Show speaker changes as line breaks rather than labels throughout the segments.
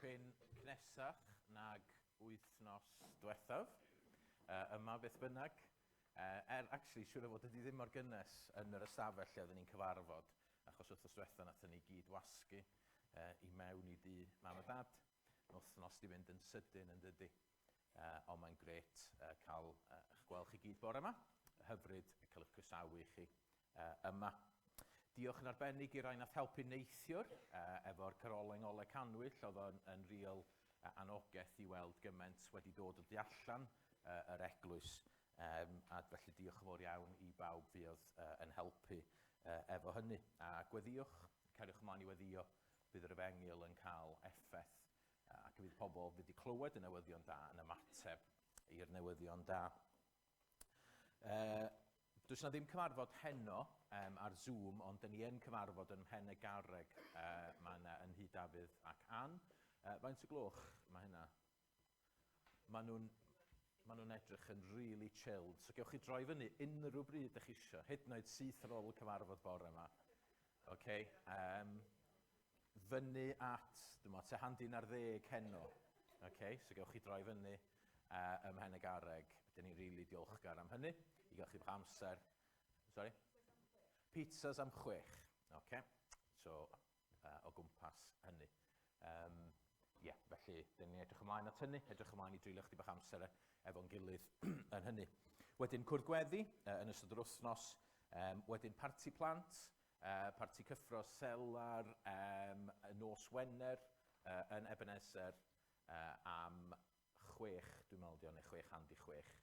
Tipyn cnesach nag wythnos diwethaf. Yma beth bynnag. Actually, siŵr o fod ydy ddim mor gynnes yn yr ystafell lle oedden ni'n cyfarfod, achos wythnos diwethaf nathon ni gyd wasgu i mewn i dŷ mam a dad. Wythnos di fynd yn sydyn yn dydy. Ond mae'n grêt cael eich gweld chi gyd bore yma. Hyfryd cael eich croesawu chi yma. Diolch yn arbennig i rai nath helpu neithiwr efo'r carolau ngolau cannwyll, oedd o'n yn real anogaeth i weld gymaint wedi dod o du allan yr eglwys. A felly diolch yn fawr iawn i bawb fuodd yn helpu efo hynny. A gweddïwch, cariwch ymlaen i weddïo, bydd yr efengyl yn cael effaith ac y bydd pobl wedi clywed y newyddion da yn ymateb i'r newyddion da. Does 'na ddim cyfarfod heno ar Zoom, ond 'dyn ni yn cyfarfod yn Mhen y Garreg. Mae yna yn Nhŷ Dafydd ac Ann. Faint o gloch mae hynna? Maen nhw'n ma nhw'n edrych yn really chilled, so gewch chi droi fyny unrhyw bryd ydych chi isio, hyd yn oed syth ar ôl y cyfarfod bore yma. Okay, fyny at, dwi'n meddwl, tua hanner 11 heno. Okay, so gewch chi droi fyny ym Mhen y Garreg. Dyn ni'n rili really diolchgar am hynny, i gael chi bach amser. Sorry? Pizzas am 6. Okay. So, o gwmpas hynny. Yeah, felly, dyn ni'n edrych ymlaen at hynny, edrych ymlaen i dreulio chdi bach amser efo'n gilydd yn hynny. Wedyn cwrdd gweddi yn ystod yr wythnos, wedyn parti plant, parti cyffro selar nos Wener yn Ebenezer am 6, dwi'n meddwl 'di o, neu 5:25.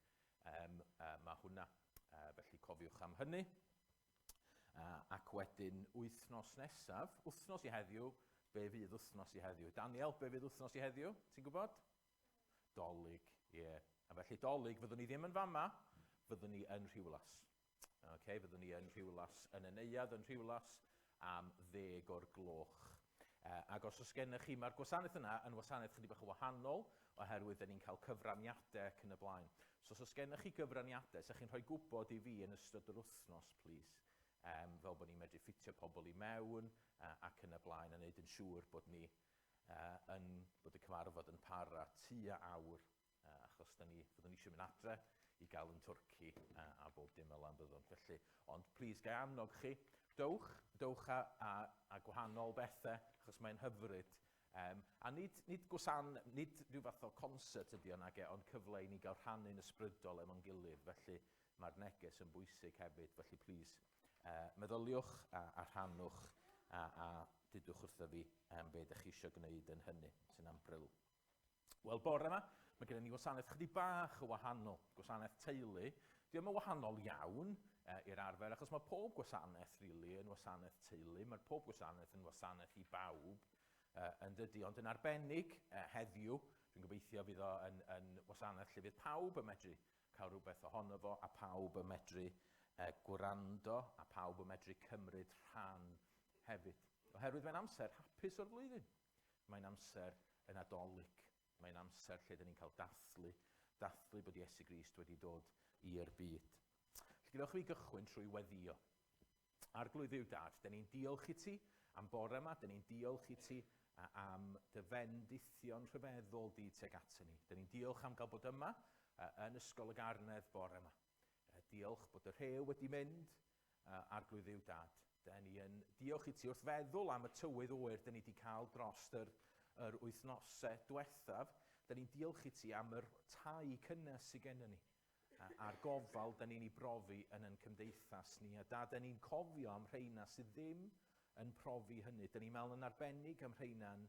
Mae hwnna, felly cofiwch am hynny. Ac wedyn wythnos nesaf, wythnos i heddiw, be fydd wythnos i heddiw? Daniel, be fydd wythnos i heddiw? Ti'n gwybod? Dolig, ie. Yeah. A felly dolig, fyddwn ni ddim yn fama, fyddwn ni yn Rhiwlas. Okay, fyddwn ni yn Rhiwlas, yn y neuadd yn Rhiwlas, am 10 o'r gloch. Ac os oes gennych chi, mae'r gwasanaeth yna yn wasanaeth chydig bach yn wahanol, oherwydd dyn ni'n cael cyfraniadau ac yn y blaen. So os oes gennych chi gyfraniadau, sa chi'n rhoi gwybod i fi yn ystod yr wythnos, plîs, fel bod ni'n medru ffitio pobl i mewn ac yn y blaen, a wneud yn siŵr bod ni yn, bod y cyfarfod yn para tua awr achos da ni, fyddwn ni eisiau mynd adre i gael yn twrci a bob dim fel yna byddwn. Felly, ond plis, gai annog chi, dowch, dowch a, a, a gwahanol bethau, achos mae'n hyfryd. A nid, nid, gwasan, nid rhyw fath o concert ydy o nage, ond cyfle i ni gael rhannu'n ysbrydol efo'n gilydd. Felly mae'r neges yn bwysig hefyd. Felly plis, meddyliwch a, a rhannwch a, a dudwch wrtho fi be ydych chi eisiau gwneud yn hynny, sy'n ambril. Wel, bore yma, mae gennym ni wasanaeth chydig bach o wahanol, gwasanaeth teulu. Di o'm yn wahanol iawn i'r arfer, achos mae pob gwasanaeth, really, yn wasanaeth teulu. Mae pob gwasanaeth yn wasanaeth i bawb, yn dydy. Ond yn arbennig, heddiw, dwi'n gobeithio fydd o yn, yn wasanaeth lle fydd pawb yn medru cael rhywbeth ohono fo, a pawb yn medru gwrando, a pawb yn medru cymryd rhan hefyd. Oherwydd mae'n amser hapus o'r flwyddyn. Mae'n amser y Nadolig. Mae'n amser lle dyn ni'n cael dathlu, dathlu bod Iesu Grist wedi dod i'r byd. Felly gadewch i fi gychwyn trwy weddio. Arglwydd Dduw Dad, dyn ni'n diolch i ti am bore yma, dyn ni'n diolch i ti am dy fendithion rhyfeddol di tuag ato ni. Dyn ni'n diolch am gael bod yma yn Ysgol y Garnedd bore yma. Diolch bod y rhew wedi mynd, Arglwydd Dduw Dad. Dyn ni yn diolch i ti wrth feddwl am y tywydd oer dyn ni wedi cael dros yr, yr wythnosau diwethaf. Dyn ni'n diolch i ti am yr tai cynnes sydd gennym ni a'r gofal dyn ni'n ei brofi yn ein cymdeithas ni. A da, dyn ni'n cofio am rheina sydd ddim yn profi hynny. Dyn ni'n meddwl yn arbennig am rheina'n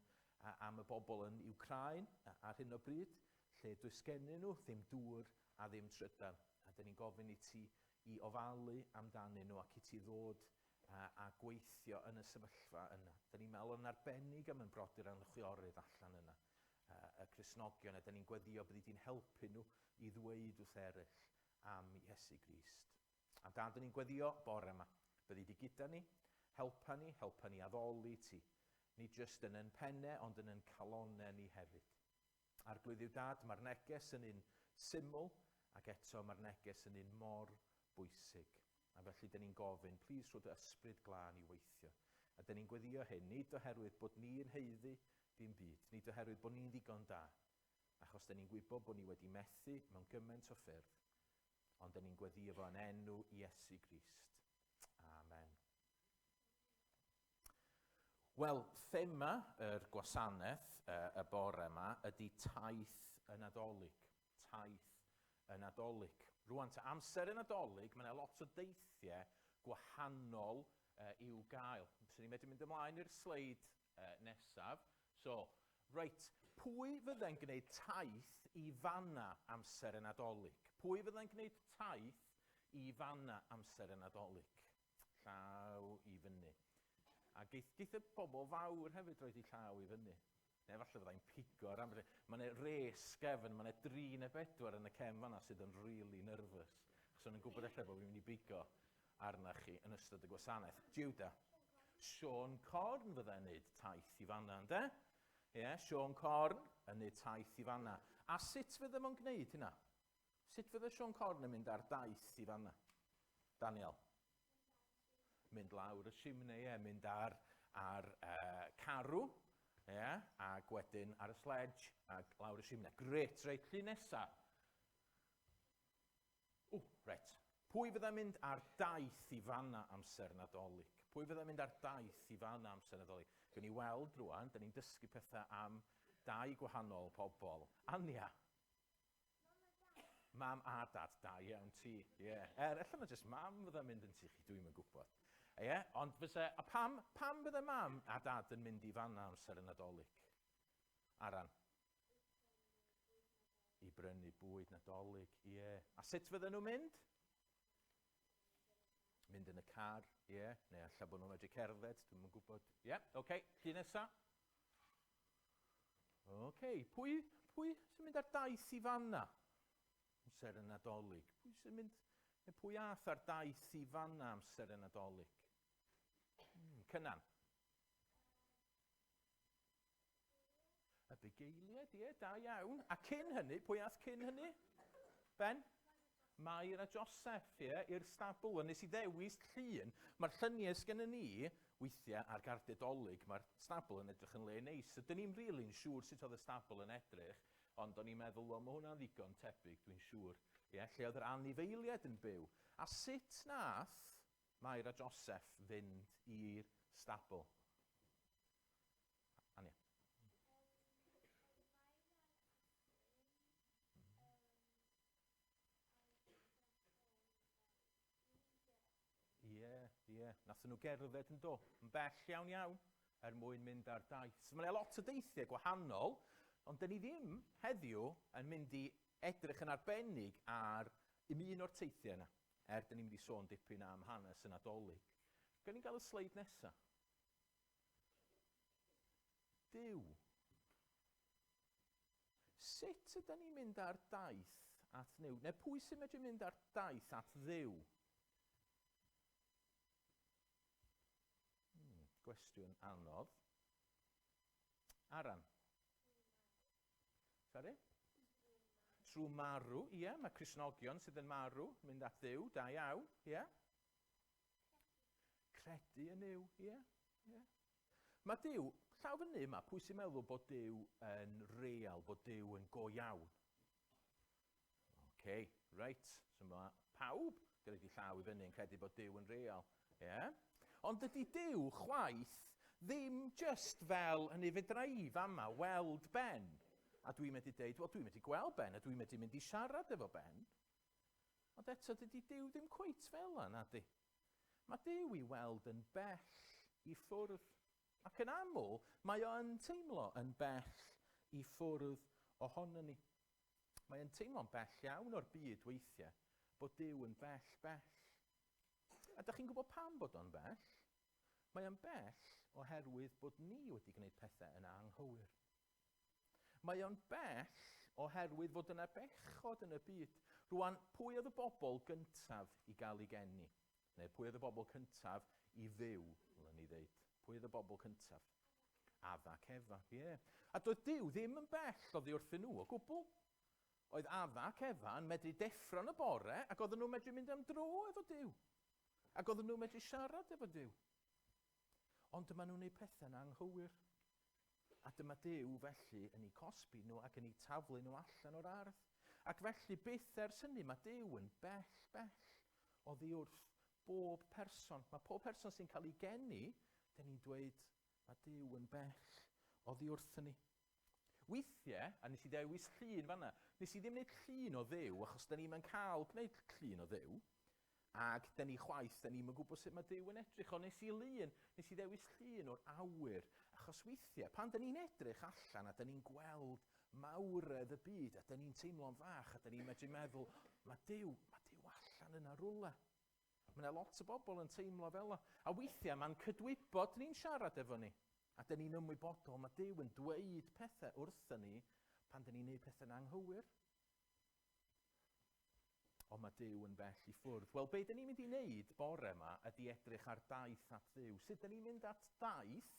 am y bobl yn Wcráin ar hyn o bryd, lle does gennyn nhw ddim dŵr a ddim trydan. A dyn ni'n gofyn i ti i ofalu amdanyn nhw ac i ti ddod a, a gweithio yn y sefyllfa yna. Dyn ni'n meddwl yn arbennig am yn brodyr a'n chwiorydd allan yna, y Cristnogion, a dyn ni'n gweddio byddi di'n helpu nhw i ddweud wrth eraill am Iesu Grist. A Dad, dyn ni'n gweddio bore yma. Byddi di gyda ni, helpa ni, helpa ni addoli ti. Nid jyst yn yn penne, ond yn yn calonau ni hefyd. Arglwydd yw Dad, mae'r neges yn un syml, ac eto mae'r neges yn un mor bwysig. A felly dyn ni'n gofyn, plîs rho dy ysbryd glân i weithio. A dyn ni'n gweddio hyn, nid oherwydd bod ni'n haeddu Dim byd. Nid oherwydd bod ni'n ddigon da, achos 'da ni'n gwybod bod ni wedi methu mewn gymaint o ffyrdd, ond 'da ni'n gweddïo fo yn enw Iesu Grist. Amen. Wel, thema yr gwasanaeth y bore yma ydy taith y Nadolig. Taith y Nadolig. Rwan, ta amser y Nadolig, mae yna lot o deithiau gwahanol i'w gael. Swn i'n medru mynd ymlaen i'r sleid nesaf. So, reit, pwy fydde'n gwneud taith i fanna amser y Nadolig? Pwy fydde'n gwneud taith i fanna amser y Nadolig? Llaw i fyny. A geith, geith y bobl fawr hefyd roed i llaw i fyny. Neu falle fyddai'n pigo ar ambell... Mae yna res gefn, mae yna dri neu bedwar yn y cefn fanna sydd yn really nervous. Achos o'n nhw'n gwybod ella bod fi'n mynd i bigo arna chi yn ystod y gwasanaeth. Judah. Siôn Corn fyddai'n neud taith i fanna, ynde? Ie, yeah, Siôn Corn yn neud taith i fanna. A sut fydde fo'n gwneud hynna? Sut fydde Siôn Corn yn mynd ar daith i fanna? Daniel? Mynd lawr y simnai, ie, mynd ar, ar uh, carw, ie, ac wedyn ar y sledge, ac lawr y simnai. Gret, reit, llun nesa. O, reit. Pwy fydda'n mynd ar daith i fanna amser Nadolig? Pwy fydda'n mynd ar daith i fanna amser Nadolig? Gwni ni weld rwan, da ni'n dysgu pethau am dau gwahanol pobl. Ania, Mam a dad, da iawn ti. Ie. Yeah. Er, ella mae jyst mam fydda'n mynd yn tŷ chi, dwi'n yn gwybod. Ie, yeah, ond fysa, a pam, pam bydde mam a dad yn mynd i fanna amser y Nadolig? Aran? I brynu bwyd Nadolig, ie. Yeah. A sut fydden nhw'n mynd? Mynd yn y car, ie. Yeah. Neu alla bod nhw'n medru cerdded, dwi'n yn gwybod. Ie, yeah, oce, okay. llun nesa. Ok, pwy, pwy sy'n mynd ar daith i fanna? Amser y Nadolig. Pwy sy'n mynd, neu pwy ath ar daith i fanna amser y Nadolig? Cynan. Y bugeiliaid, ie, da iawn. A cyn hynny, pwy ath cyn hynny? Ben? Mair a Joseph, ie, i'r stabl. A nes i ddewis llun. Mae'r lluniau sgennyn ni, weithiau ar gardiau Dolig, mae'r stabl yn edrych yn le neis. So, dyn ni'n rili'n siŵr sut oedd y stabl yn edrych, ond o'n i'n meddwl, wel, mae hwnna'n ddigon tebyg, dwi'n siŵr. Ie, lle oedd yr anifeiliaid yn byw. A sut nath Mair a Joseph fynd i'r stabl? Ania. Ie, ie. Nathon nhw gerdded yn do, yn bell iawn iawn, er mwyn mynd ar daith. So mae'n lot o deithiau gwahanol, ond dyn ni ddim heddiw yn mynd i edrych yn arbennig ar un un o'r teithiau yna, er dyn ni'n mynd i sôn dipyn am hanes y Nadolig. Gawn ni gael y sleid nesaf? Duw. Sut ydan ni'n mynd ar daith at Nuw? Neu pwy sy'n medru mynd ar daith at Dduw? Gwestiwn anodd. Aran. Sorry? Trwy marw, ie. Mae Cristnogion sydd yn marw, mynd at Dduw, da iawn, ie. Credu yn Nuw, ie. Ie. Mae Duw, llaw fyny yma, pwy sy'n meddwl bod Duw yn real, bod Duw yn go iawn? OK, reit. So mae pawb gyda di llaw i fyny yn credu bod Duw yn real. Yeah? Ond dydy Duw chwaith ddim just fel hynny fedra i fama weld Ben. A dwi'n medru deud, wel dwi'n medru gweld Ben a dwi'n medru mynd i siarad efo Ben. Ond eto dydy Duw ddim cweit fel yna, nadi. Mae Duw i weld yn bell i ffwrdd, ac yn aml mae o yn teimlo yn bell i ffwrdd ohonon ni. Mae yn teimlo'n bell iawn o'r byd weithiau, bod Duw yn bell, bell. A dych chi'n gwybod pam bod o'n bell? Mae o'n bell oherwydd bod ni wedi gwneud pethau yn anghywir. Mae o'n bell oherwydd fod yna bechod yn y byd. Rwan, pwy oedd y bobl gyntaf i gael ei geni? Neu pwy oedd y bobl cyntaf i fyw, ddylen ni ddeud? Pwy oedd y bobl cyntaf? Adda ac Efa, ie. Yeah. A doedd Duw ddim yn bell oddi wrthyn nhw o gwbl. Oedd Adda ac Efa yn medru deffro yn y bore ac oedden nhw'n medru mynd am dro efo Duw. Ac oedden nhw'n medru siarad efo Duw. Ond dyma nhw'n gwneud pethau'n anghywir. A dyma Duw felly yn eu cosbi nhw ac yn eu taflu nhw allan o'r ardd. Ac felly byth ers hynny mae Duw yn bell, bell oddi wrth bob person. Mae pob person sy'n cael ei geni, dyn ni'n dweud, mae Duw yn bell oddi wrthyn ni. Weithiau, a nes i ddewis llun fanna, nes i ddim wneud llun o Dduw, achos da ni'm yn cael gwneud llun o Dduw, ac da ni chwaith, da ni'm yn gwybod sut mae Duw yn edrych, ond nes i lun, nes i ddewis llun o'r awyr, achos weithiau, pan da ni'n edrych allan a da ni'n gweld mawredd y byd, a da ni'n teimlo'n fach, a da ni'n medru meddwl, mae Duw, mae Duw allan yna rwle. Mae yna lot o bobl yn teimlo fel 'na. A weithiau mae'n cydwybod ni'n siarad efo ni. A dyn ni'n ymwybodol, mae Duw yn dweud pethau wrthyn ni pan dyn ni'n gwneud pethau'n anghywir. Ond mae Duw yn bell i ffwrdd. Wel, be dyn ni'n mynd i wneud bore yma ydy edrych ar daith at Dduw. Sut dyn ni'n mynd at daith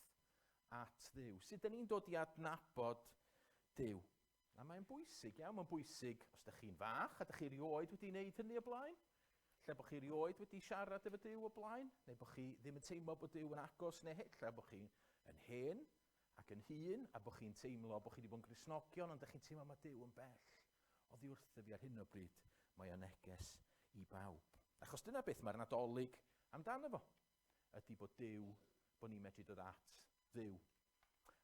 at Dduw? Sut dyn ni'n dod i adnabod Duw? A mae'n bwysig iawn, mae'n bwysig os ydych chi'n fach a ydych chi erioed wedi wneud hynny o blaen, lle bod chi erioed wedi siarad efo Duw o blaen, neu bod chi ddim yn teimlo bod Duw yn agos, neu lle bod chi yn hen ac yn hŷn, a bod chi'n teimlo bod chi wedi bod yn Gristnogion, ond ydych chi'n teimlo mae Duw yn bell oddi wrtho fi ar hyn o bryd. Mae o'n neges i bawb. Achos dyna beth mae'r Nadolig amdano fo, ydy bod Duw, bod ni'n medru dod at Dduw.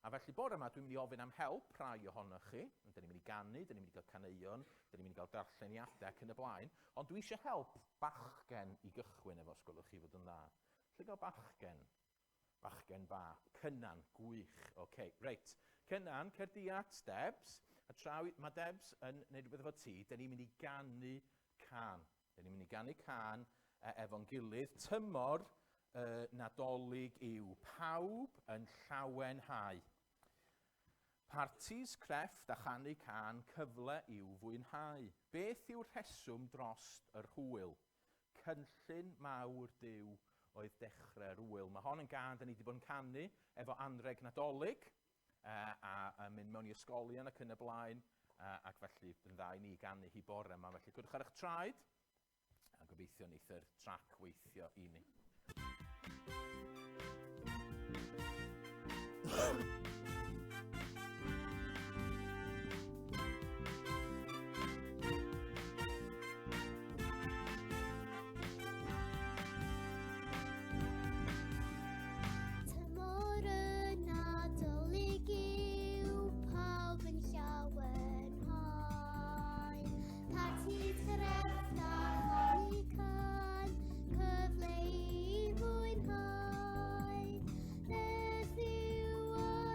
A felly bore yma dwi'n mynd i ofyn am help rhai ohonoch chi. Dyn ni'n mynd i ganu, dyn ni'n mynd i gael caneuon, dyn ni'n mynd i gael darlleniadau ac yn y blaen. Ond dwi eisiau help bachgen i gychwyn efo, os gwelwch chi fod yn dda. Lle gael bachgen? Bachgen bach. Cynan, gwych. Oce, okay, reit. Cynan, cer di at Debs. A tra mae Debs yn gwneud rhywbeth efo ti, dyn ni'n mynd i ganu cân. Dyn ni'n mynd i ganu cân efo'n gilydd. Tymor y Nadolig yw pawb yn llawenhau. Partis, crefft a chanu cân, cyfle i'w fwynhau. Beth yw'r rheswm drost yr hwyl? Cynllun mawr Duw oedd dechrau'r ŵyl. Mae hon yn gân da ni wedi bod yn canu efo anrheg Nadolig a, a mynd mewn i ysgolion ac yn y blaen, ac felly yn dda i ni ganu hi bore yma. Felly codwch ar eich traed, a gobeithio wneith yr trac weithio i ni.
Tymor y Nadolig yw pawb yn llawenhau. Parti trefn a chanu can, cyfle i fwynhau. Beth yw y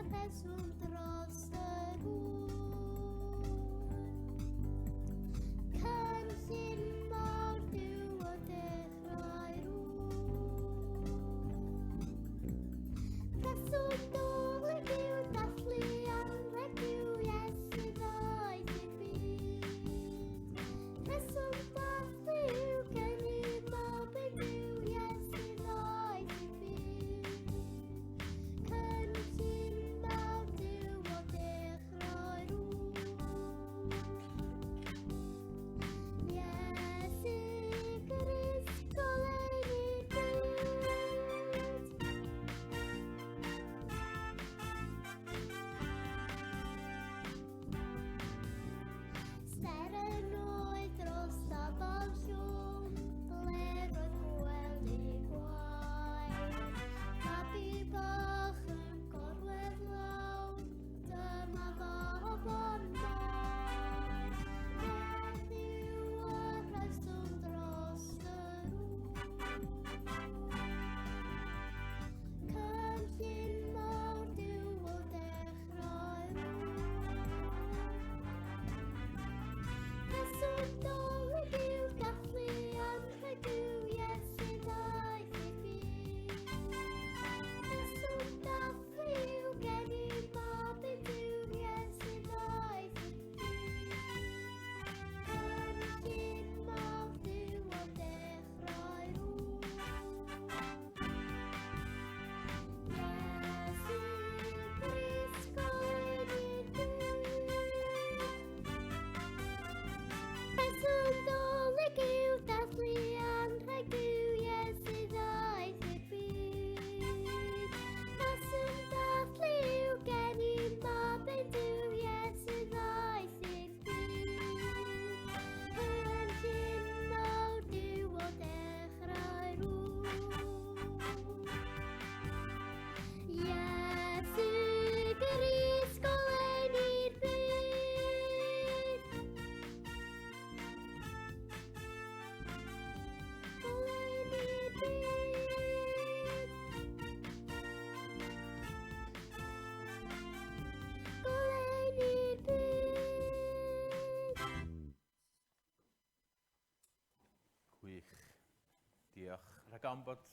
Rhaid ofn bod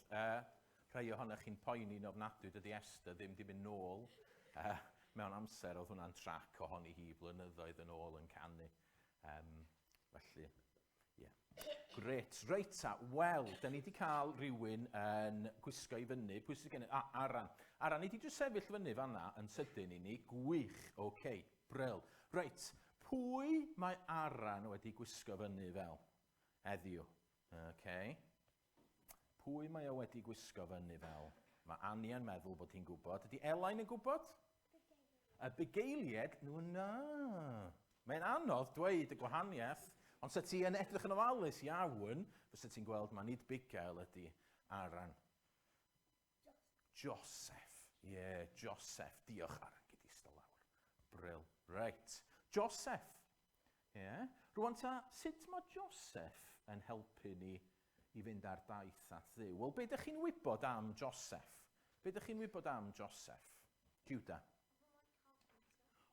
rhai ohonoch chi'n poeni'n ofnadwy, dydy Esther ddim 'di mynd nôl mewn amser, oedd hwnna'n trac ohoni hi blynyddoedd yn ôl yn canu. Um, felly, ie. Yeah. Gret. Reit ta, wel, da ni wedi cael rhywun yn gwisgo i fyny. Pwy sydd gen i? Ah, Aran. Aran, ni wedi jyst sefyll fyny fanna yn sydyn i ni. Gwych, oce, okay. Bril. Reit, pwy mae Aran wedi gwisgo fyny fel heddiw? Oce. Okay. Pwy mae o wedi gwisgo fyny fel? Mae Ania'n meddwl bod hi'n gwybod. Ydy Elain yn gwybod? Y bugeilied? Nhw na. Mae'n anodd dweud y gwahaniaeth, ond se ti yn edrych yn ofalus iawn, fysa ti'n gweld mae nid bugail ydy Aran. Joseph. Ie, yeah, Joseph. Diolch, Aran, gyd i lawr. Bril. Reit. Joseph. Ie. Yeah. Rwan ta, sut mae Joseph yn helpu ni i fynd ar daith at Dduw? Wel, be ydych chi'n wybod am Joseph? Be ydych chi'n wybod am Joseph? Judah.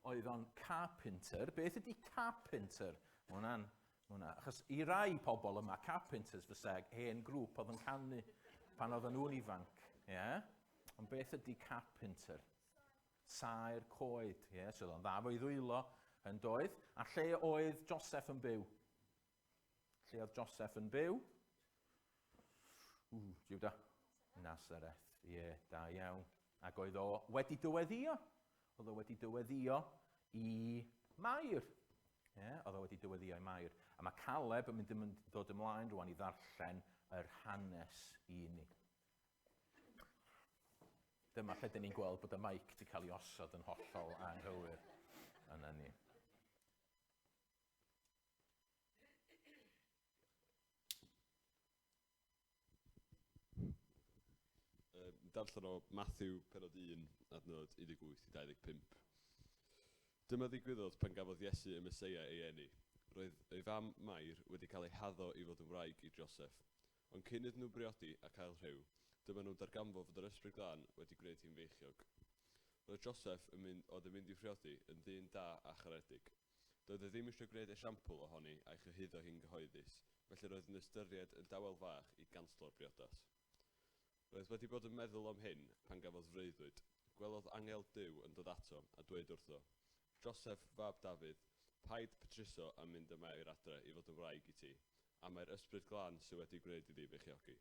Oedd o'n carpenter. Beth ydy carpenter? Mae hwnna'n... Hwnna. Achos i rai pobl yma, carpenters fysa hen grŵp oedd yn canu pan oedden nhw'n ifanc. Yeah? Ond beth ydy carpenter? Saer coed. Yeah? So oedd o'n dda fo'i ddwylo yn doedd. A lle oedd Joseph yn byw? Lle oedd Joseph yn byw? Ww, Judah. Nazareth. Ie, yeah, da iawn. Ac oedd o wedi dyweddio. Oedd o wedi dyweddio i Mair. Ie, yeah, oedd o wedi dyweddio i Mair. A mae Caleb yn mynd, mynd ddod ymlaen rwan i ddarllen yr hanes i ni. Dyma lle dyn ni'n gweld bod y mic wedi cael ei osod yn hollol anghywir. Yna ni.
Darllen o Matthew penod 1, adnod 18 i 25. Dyma ddigwyddodd pan gafodd Iesu y Meseia ei eni. Roedd ei fam Mair wedi cael ei haddo i fod yn wraig i Joseff. Ond cyn iddyn nhw briodi a cael rhyw, dyma nhw'n darganfod fod yr Ysbryd Glân wedi gwneud hi'n feichiog. Roedd Joseff yn mynd, oedd yn mynd i'w phriodi, yn ddyn da a charedig. Doedd e ddim eisiau gwneud esiampl ohoni a'i chyhuddo hi'n gyhoeddus, felly roedd yn ystyried yn dawel fach i ganslo'r briodas. Roedd wedi bod yn meddwl am hyn pan gafodd freuddwyd. Gwelodd angel Duw yn dod ato a dweud wrtho, Joseff, fab Dafydd, paid petruso a mynd â Mair adre i fod yn wraig i ti, am mai'r Ysbryd Glân sy wedi gwneud iddi feichiogi.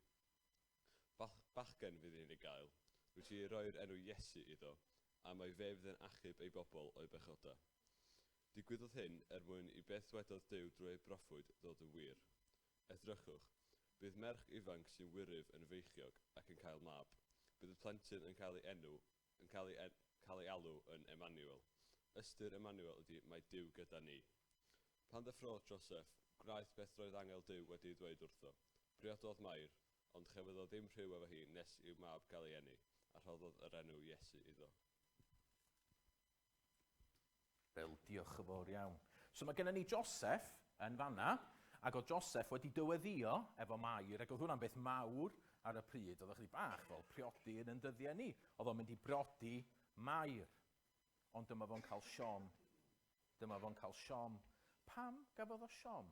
Bach, bachgen fydd hi'n ei gael. Rwyt ti i roi'r enw Iesu iddo, am mai fe fydd yn achub ei bobl o'u bechodau. Digwyddodd hyn er mwyn i beth ddwedodd Duw drwy ei broffwyd ddod yn wir. Edrychwch, bydd merch ifanc sy'n wyryf yn feichiog ac yn cael mab. Bydd y plentyn yn cael ei enw, yn cael ei, en, cael ei alw yn Emmanuel. Ystyr Emmanuel ydy mae Duw gyda ni. Pan ddeffrôdd Joseff, gwnaeth beth roedd angel Duw wedi ei ddweud wrtho. Priododd Mair, ond chafodd o ddim rhyw efo hi nes i'w mab gael ei eni, a rhoddodd yr enw Iesu iddo.
Wel, diolch yn fawr iawn. So mae gennym ni Joseph yn fanna, ac oedd Joseph wedi dyweddio efo Mair, ac oedd hwnna'n beth mawr ar y pryd, oedd ychydig bach fel priodi yn yn dyddiau ni. Oedd o'n mynd i briodi Mair, ond dyma fo'n cael siom. Dyma fo'n cael siom. Pam gafodd o siom?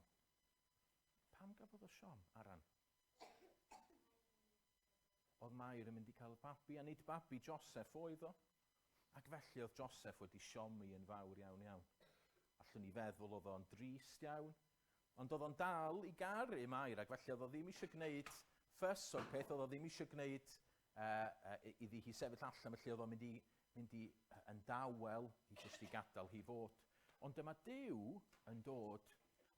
Pam gafodd o siom, Aran? Oedd Mair yn mynd i cael y babi, a nid babi Joseph oedd o. Ac felly oedd Joseph wedi siomi yn fawr iawn iawn. Allwn ni feddwl oedd o'n drist iawn, ond oedd o'n dal i garu Mair, ac felly oedd o ddim eisiau gwneud ffys o'r peth, oedd o ddim eisiau gwneud uh, uh, iddi hi sefyll allan, felly oedd o'n mynd i, mynd i yn dawel i jyst i gadael hi fod. Ond dyma Duw yn dod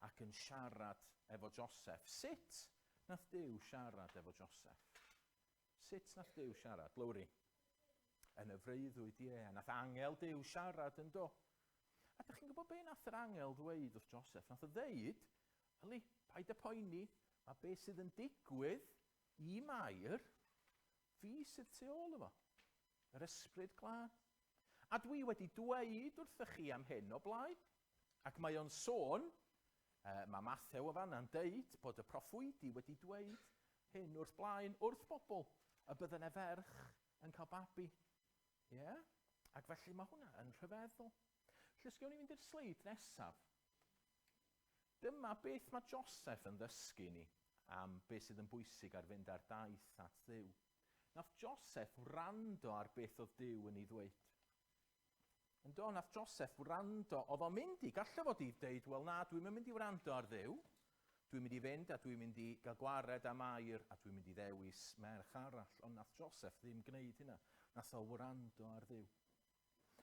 ac yn siarad efo Joseph. Sut nath Duw siarad efo Joseph? Sut nath Duw siarad? Lowri. Yn y freuddwyd, ie. A nath angel Duw siarad yn do. A dych chi'n gwybod be nath yr angel ddweud wrth Joseph? Nath o ddeud, yli, paid y poeni, mae be sydd yn digwydd i Mair, fi sydd tu ôl efo. Yr ysbryd glân. A dwi wedi dweud wrthych chi am hyn o blaen. Ac mae o'n sôn, uh, mae Mathew o fanna'n deud bod y proffwydi wedi dweud hyn wrth blaen, wrth bobl, y bydden e ferch yn cael babi. Ie? Yeah? Ac felly mae hwnna yn rhyfeddol. Felly, os gewn ni fynd i'r sleid nesaf. Dyma beth mae Joseph yn ddysgu ni. am beth sydd yn bwysig ar fynd ar daith at Dduw. Nath Joseph wrando ar beth oedd Duw yn ei ddweud. Yn do, nath Joseph wrando, oedd o'n mynd i, gallai fod i ddeud, wel na, dwi'n mynd i wrando ar Dduw, dwi'n mynd i fynd a dwi'n mynd i gael gwared am air a dwi'n mynd i ddewis merch arall. Ond nath Joseph ddim gwneud hynna. Nath o wrando ar Dduw.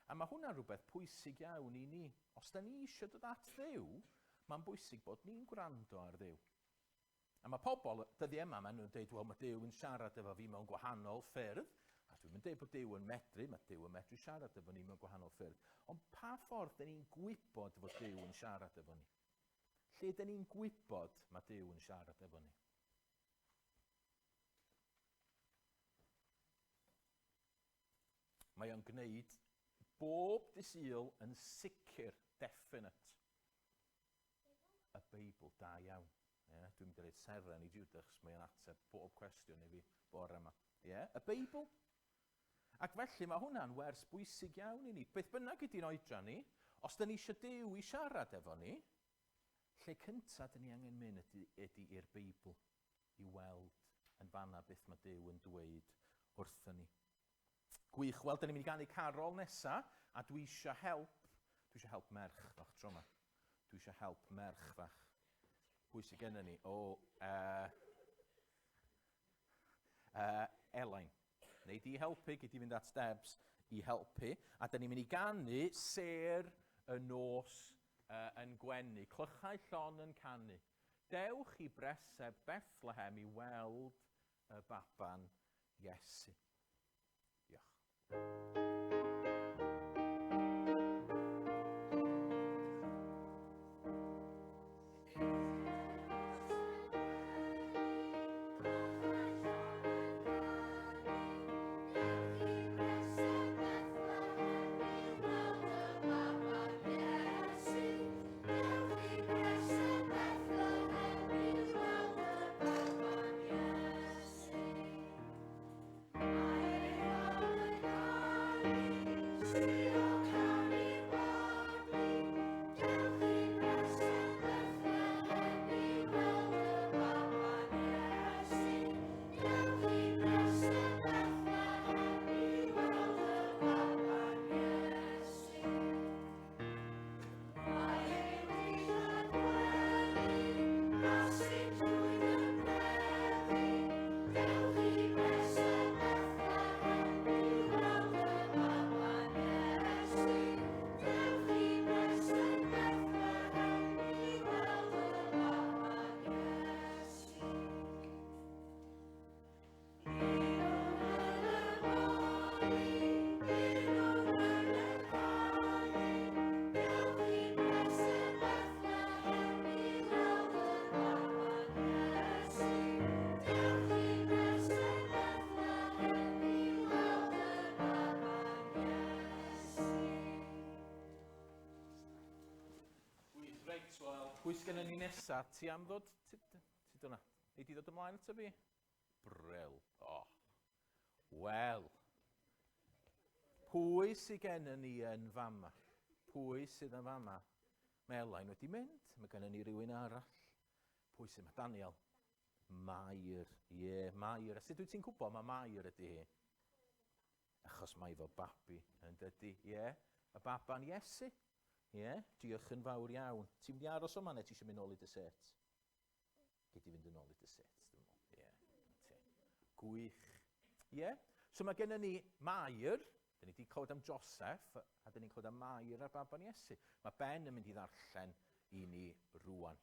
A mae hwnna'n rhywbeth pwysig iawn i ni. Os da ni eisiau dod at Dduw, mae'n bwysig bod ni'n gwrando ar Dduw. A mae pobl dyddiau yma, maen nhw'n dweud, wel, mae Duw yn siarad efo fi mewn gwahanol ffyrdd. A dwi'n mynd dweud bod Duw yn medru, mae Duw yn medru siarad efo ni mewn gwahanol ffyrdd. Ond pa ffordd dyn ni'n gwybod fod Duw yn siarad efo ni? Lle dyn ni'n gwybod mae Duw yn siarad efo ni? Mae o'n gwneud bob dydd Sul yn sicr, definite. Y Beibl, da iawn. Yeah, dwi'n mynd i roed seren i Jude, achos mae o'n ateb bob cwestiwn i fi bore yma. Yeah, y Beibl. Ac felly mae hwnna'n wers bwysig iawn i ni. Beth bynnag ydy'n oedran ni, os da ni eisiau Duw i siarad efo ni, lle cyntaf dyn ni angen mynd ydy, ydy i'r Beibl i weld yn fanna beth mae Duw yn dweud wrthyn ni. Gwych. Wel, dyn ni'n mynd i ganu carol nesa, a dwi eisiau help. Dwi eisiau help merch fach tro yma. Dwi eisiau help merch fach. Pwy sydd gennym ni? O, Elain. Neu di helpu, gei di fynd at Debs i helpu. A dyn ni'n mynd i ganu sêr y nos yn gwenu. Clychau llon yn canu. Dewch i breseb Bethlehem i weld y baban Iesu. Diolch. Pwy sydd gennym ni nesaf? Ti am ddod? Ti, ti dyna. Nei di ddod ymlaen ato fi? Bril. Oh. Wel. Pwy sydd gennym ni yn fama? Pwy sydd yn fama? Mae Elain wedi mynd. Mae gennym ni rhywun arall. Pwy sydd? Mae Daniel. Mair. Ie, yeah, Mair. A sut wyt ti'n gwybod mae Mair ydy hi? Achos mae fo babi yn dydy. Ie, yeah. Y baban Iesu. Ie, yeah. Diolch yn fawr iawn. Ti'n mynd i aros yma neu ti eisiau mynd nôl i dy set? Gei di fynd yn ôl i dy set, dwi'n meddwl. Ie, yeah. Gwych. Ie, yeah. So mae gennym ni Mair, dyn ni wedi clywed am Joseph, a dyn ni'n clywed am Mair a'r baban Iesu. Mae Ben yn mynd i ddarllen i ni rwan.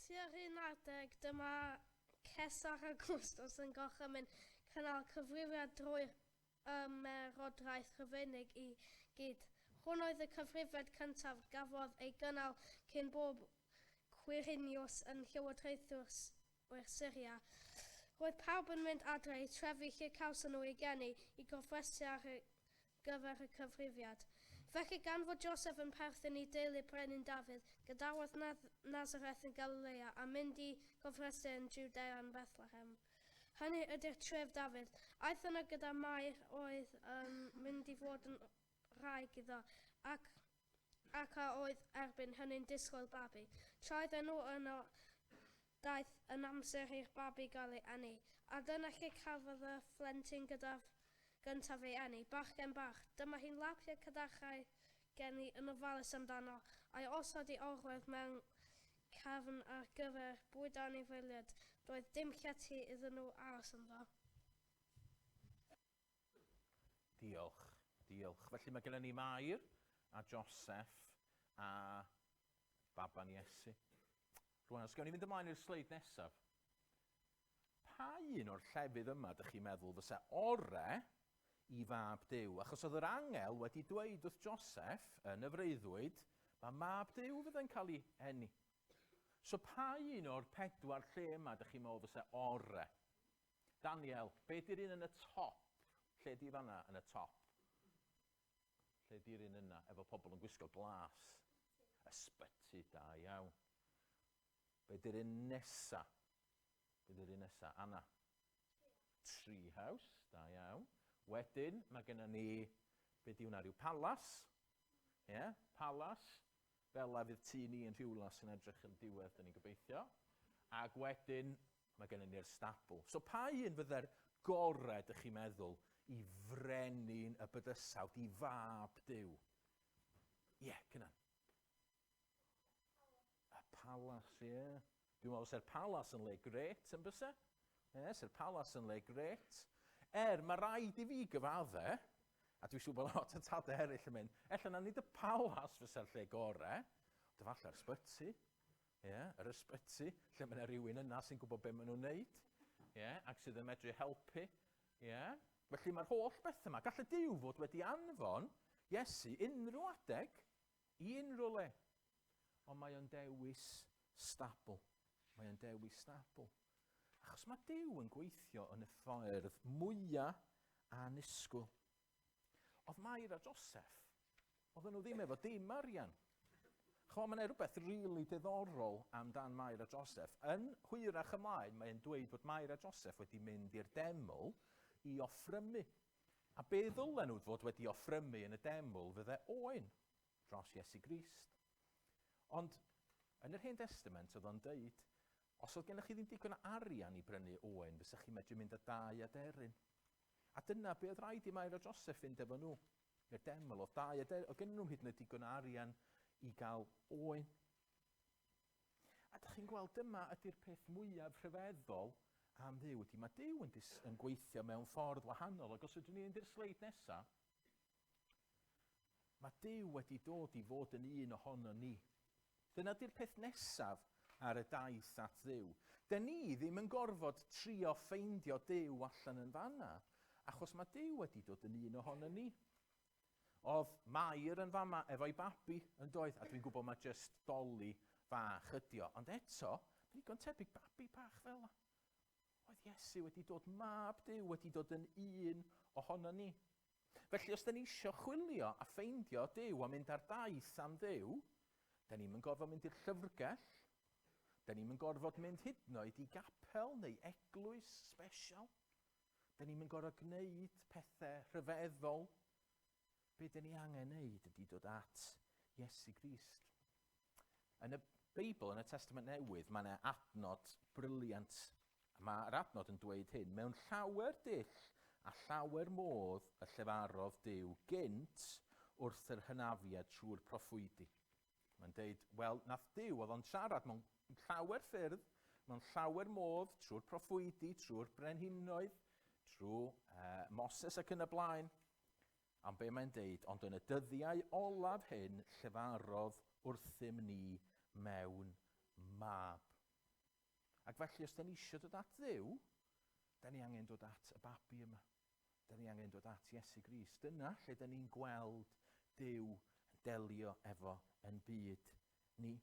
Tua'r un adeg, dyma Cesar Augustus yn gorchymyn cynnal cyfrifiad drwy'r Ymerodraeth Rufeinig i gyd. Hwn oedd y cyfrifiad cyntaf gafodd ei gynnal cyn bob Quirinius yn llywodraethwr Syria. Roedd pawb yn mynd adre i trefi lle cawson nhw eu geni i gofrestru ar gyfer y cyfrifiad. Felly gan fod Joseph yn perthyn i deulu Brenin Dafydd, gadawodd Nazareth yn Galilea a mynd i gofrestru yn Jwdea yn Bethlehem. Hynny ydy'r tref Dafydd. Aeth yno gyda Mair oedd yn mynd i fod yn wraig iddo, ac ac a oedd erbyn hynny'n disgwyl babi. Tra oedden nhw yno, daeth yn amser i'r babi gael ei eni, a dyna lle cafodd y phlentyn gyntaf gyntaf ei eni, bachgen bach. Dyma hi'n lapio cadachau geni yn ofalus amdano, a'i osod i orwedd mewn cafn ar gyfer bwyd anifeiliaid. Doedd dim llety iddyn nhw aros ynddo.
Diolch, diolch. Felly mae gennym ni Mair a Joseph a baban Iesu. Rwan, os gawn ni fynd ymlaen i'r sleid nesaf. Pa un o'r llefydd yma dych chi'n meddwl fysa ore i fab Duw? Achos oedd yr angel wedi dweud wrth Joseph yn y freuddwyd, mae mab Duw fydde'n cael ei eni. So pa un o'r pedwar lle yma dych chi'n meddwl fysa ore? Daniel, be di'r un yn y top? Lle di fanna yn y top? Lle di'r un yna efo pobl yn gwisgo glas? Ysbyty, da iawn. Be di'r un nesa? Be di'r un nesa? Anna? Tree house, da iawn. Wedyn, mae gennym ni, be di hwnna, rhyw palas? Ie, yeah, palas. Fel la fydd tŷ ni yn Rhiwlas yn edrych yn diwedd, dyn ni'n gobeithio. Ac wedyn, mae gennym ni'r stabl. So pa un fydde'r gorau, dych chi'n meddwl, i frenin y bydysawd, i fab Duw? Ie, yeah, Cynan. Y palas, ie. Yeah. Dwi'n meddwl se'r palas yn le gret yn byse? Ie, yeah, se'r palas yn le gret. Er, mae rhaid i fi gyfadde, a dwi'n siŵr bod lot o tadau eraill yn mynd, ella na nid y palas fysa'r lle gore, ond efallai'r sbyty. Ie, yeah, yr ysbyty, lle mae yna rhywun yna sy'n gwybod beth maen nhw'n neud, ie, yeah, ac sydd yn medru helpu. Ie. Yeah. Felly mae'r holl beth yma, gall y Duw fod wedi anfon Iesu unrhyw adeg i unrhyw le. Ond mae o'n dewis stabl. Mae o'n dewis stabl. Achos mae Duw yn gweithio yn y ffordd mwyaf annisgwyl. Oedd Mair a Joseph, oedden nhw ddim efo dim arian. Chwa, mae yna rhywbeth rili really diddorol amdan Mair a Joseph. Yn hwyrach ymlaen, mae'n dweud bod Mair a Joseph wedi mynd i'r deml i offrymu. A be ddylen nhw fod wedi offrymu yn y deml fydde oen dros Iesu Grist. Ond yn yr Hen Testament oedd o'n deud, os oedd gennych chi ddim digon o arian i brynu oen, fysa chi'n medru mynd â dau aderyn. A dyna be oedd rhaid i Mair a Joseph fynd efo nhw i'r deml. Oedd dau aderyn, oedd gennyn nhw'm hyd yn oed digon o arian i gael oen. A dych chi'n gweld dyma ydy'r peth mwyaf rhyfeddol am Dduw ydy mae Duw yn, dis, yn gweithio mewn ffordd wahanol. Ac os ydyn ni'n mynd i'r sleid nesaf, mae Duw wedi dod i fod yn un ohono ni. Dyna di'r peth nesaf ar y daith at Dduw. Dyn ni ddim yn gorfod trio ffeindio Duw allan yn fanna, achos mae Duw wedi dod yn un ohono ni. Oedd Mair yn fama efo'i babi, yn doedd? A dwi'n gwybod mae jyst doli fach ydi o. Ond eto, mae'n ddigon tebyg babi bach fel la. Oedd Iesu wedi dod, mab Duw wedi dod yn un ohono ni. Felly, os da ni eisiau chwilio a ffeindio Duw a mynd ar daith am Dduw, da ni'n gorfod mynd i'r llyfrgell, da ni'n gorfod mynd hyd yn oed i gapel neu eglwys special. Da ni'n gorfod gwneud pethau rhyfeddol. Be da ni angen wneud ydy dod at Iesu Grist. Yn y Beibl, yn y Testament Newydd, mae yna adnod briliant. Mae'r adnod yn dweud hyn, mewn llawer dull a llawer modd y llefarodd Duw gynt wrth yr hynafiad trwy'r proffwydi. Mae'n deud, wel, nath Duw, oedd o'n siarad mewn llawer ffyrdd, mewn llawer modd, trwy'r proffwydi, trwy'r brenhinoedd, trwy uh, Moses ac yn y blaen. Am be mae'n deud, ond yn y dyddiau olaf hyn, llefarodd wrthym ni mewn mab. Ac felly, os da ni eisiau dod at Dduw, da ni angen dod at y babi yma. Da ni angen dod at Iesu Grist. Dyna lle da ni'n gweld Duw yn delio efo yn byd ni.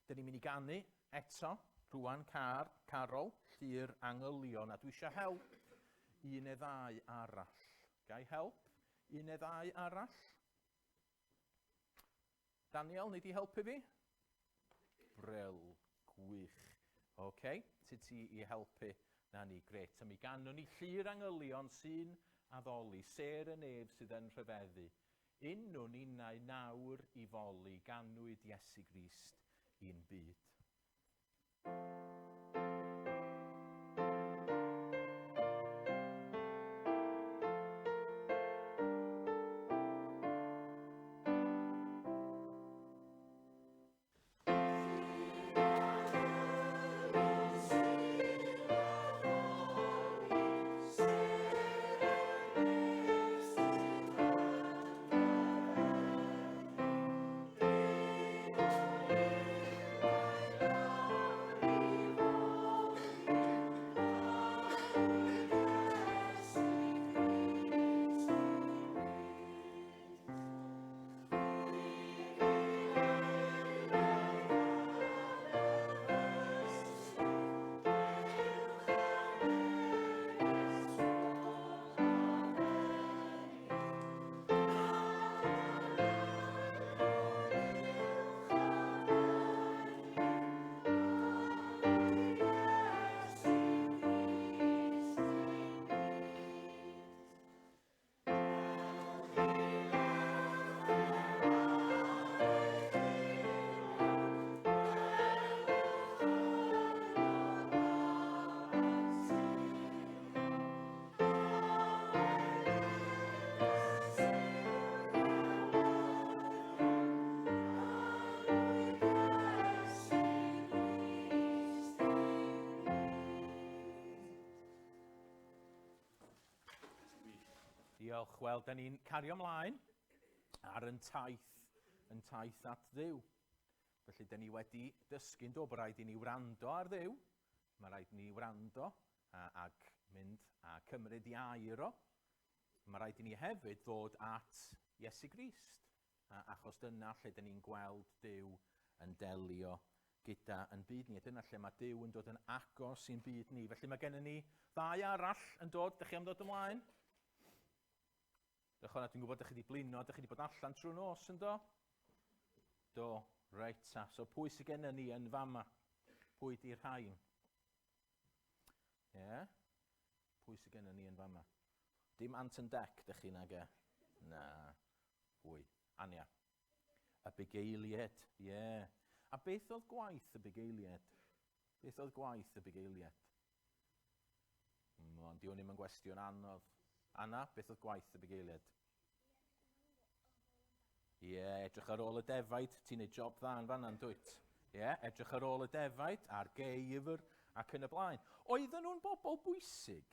Da ni'n mynd i ganu eto, rwan car, carol, llu'r angylion, a dwi eisiau help un neu ddau arall. Gai help un neu ddau arall? Daniel, nei di helpu fi? Bril, gwych. Oce, okay, sut ti i helpu? Na ni, gret. A mi ganwn ni llu'r angylion sy'n addoli, sêr y nef sydd yn rhyfeddu. Unwn ninnau nawr i foli ganwyd Iesu Grist i'n byd. Diolch. Wel, da ni'n cario ymlaen ar yn taith, yn taith at Dduw. Felly, da ni wedi dysgu'n do bod rhaid i ni wrando ar Dduw. Mae rhaid i ni wrando a, ac mynd a cymryd i air o. Mae rhaid i ni hefyd ddod at Iesu Grist, a, achos dyna lle dyn ni'n gweld Duw yn delio gyda yn byd ni, a dyna lle mae Duw yn dod yn agos i'n byd ni. Felly mae gennym ni ddau arall yn dod. Dych chi am ddod ymlaen? Dych chi'n dwi'n gwybod dych chi wedi blino, dych chi wedi bod allan trwy nos yn do? Do, reit ta. So pwy sydd gennym ni yn fama? Pwy di'r rhain? Ie? Yeah. Pwy sydd gennym ni yn fama? Dim Ant and Dec, dych chi nag e? Na. Pwy? Ania. Y bugeilied, ie. Yeah. A beth oedd gwaith y bugeilied? Beth oedd gwaith y bugeilied? Mm, ond di hwn ddim yn gwestiwn anodd. Anna, beth oedd gwaith y bugeilied? Ie, yeah, edrych ar ôl y defaid. Ti'n neud job dda yn fanna'n dwyt? Ie, yeah, edrych ar ôl y defaid a'r geifr ac yn y blaen. Oedden nhw'n bobl bwysig?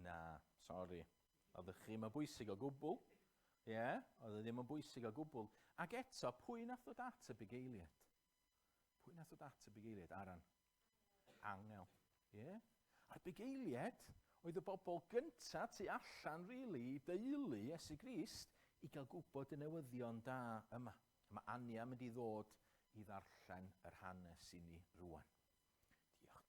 Na, sori. Oeddech chi ddim yn bwysig o gwbl. Ie, yeah, oedd e ddim yn bwysig o gwbl. Ac eto, pwy nath ddod at y bugeiliad? Pwy nath ddod at y bugeiliad? Aran. Angel. Ie? Yeah? A'r bugeiliad oedd y bobl gyntaf tu allan, really, i deulu Iesu Grist i gael gwybod y newyddion da yma. Mae Ania mynd i ddod i ddarllen yr hanes i ni rwan. Diolch.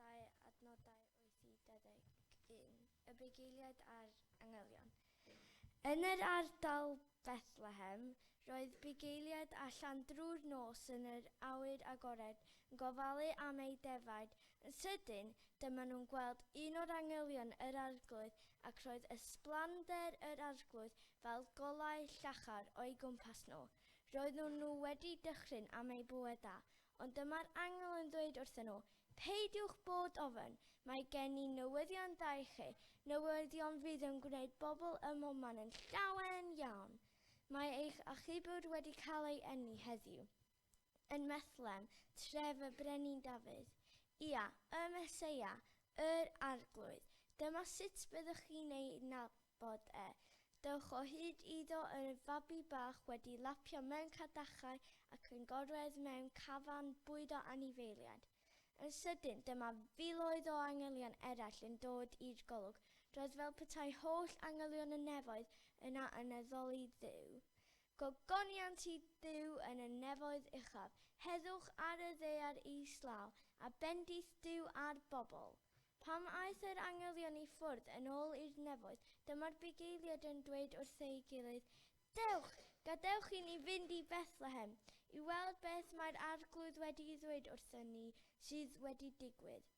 Penodau adnodau 8 i 21, y bugeiliaid a'r angylion. Yn yr ardal Bethlehem, roedd bugeiliaid allan drwy'r nos yn yr awyr agored yn gofalu am eu defaid. Yn sydyn, dyma nhw'n gweld un o'r angylion yr Arglwydd, ac roedd ysblander yr Arglwydd fel golau llachar o'i gwmpas nhw. Roeddwn nhw wedi dychryn am eu bywyd da, ond dyma'r angel yn dweud wrthyn nhw, Peidiwch bod ofn, mae gen i newyddion da i chi, newyddion fydd yn gwneud bobl ym mhobman yn llawen iawn. Mae eich achubwr wedi cael ei eni heddiw yn Methlehem, tref y Brenin Dafydd. Ia, y Meseia, yr Arglwydd. Dyma sut byddwch chi'n ei nabod e. Dewch o hyd iddo yn fabi bach wedi lapio mewn cadachau ac yn gorwedd mewn cafan bwydo anifeiliaid. Yn sydyn, dyma filoedd o angylion eraill yn dod i'r golwg. Roedd fel petai holl angylion y nefoedd yna yn addoli Dduw. Gogoniant i Dduw yn y nefoedd uchaf, heddwch ar y ddaear islaw, a bendith Duw ar bobl. Pan aeth yr angylion i ffwrdd yn ôl i'r nefoedd, dyma'r bugeiliaid yn dweud wrth ei gilydd, Dewch! Gadewch i ni fynd i Bethlehem i weld beth mae'r Arglwydd wedi'i ddweud wrthon ni sydd wedi digwydd.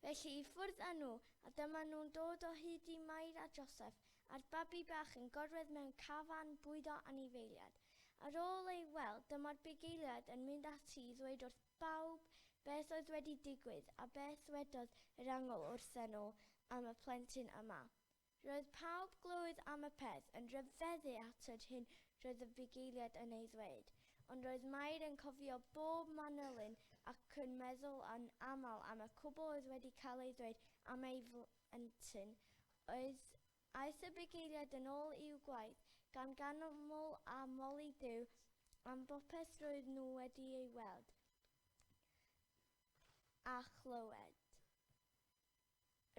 Felly i ffwrdd â nhw, a dyma nhw'n dod o hyd i Mair a Joseff, a'r babi bach yn gorwedd mewn cafan bwydo anifeiliaid. Ar ôl ei weld, dyma'r bugeiliaid yn mynd ati i ddweud wrth bawb beth oedd wedi digwydd a beth ddwedodd yr angel wrthyn nhw am y plentyn yma. Roedd pawb glywed am y peth yn rhyfeddu at yr hyn roedd y bugeiliaid yn ei ddweud, ond roedd Mair yn cofio bob manylyn ac yn meddwl yn aml am y cwbl oedd wedi cael ei ddweud am ei phlentyn. Oedd Aeth y bugeiliaid yn ôl i'w gwaith, gan ganmol a moli Duw am bopeth roedd nhw wedi ei weld a chlywed.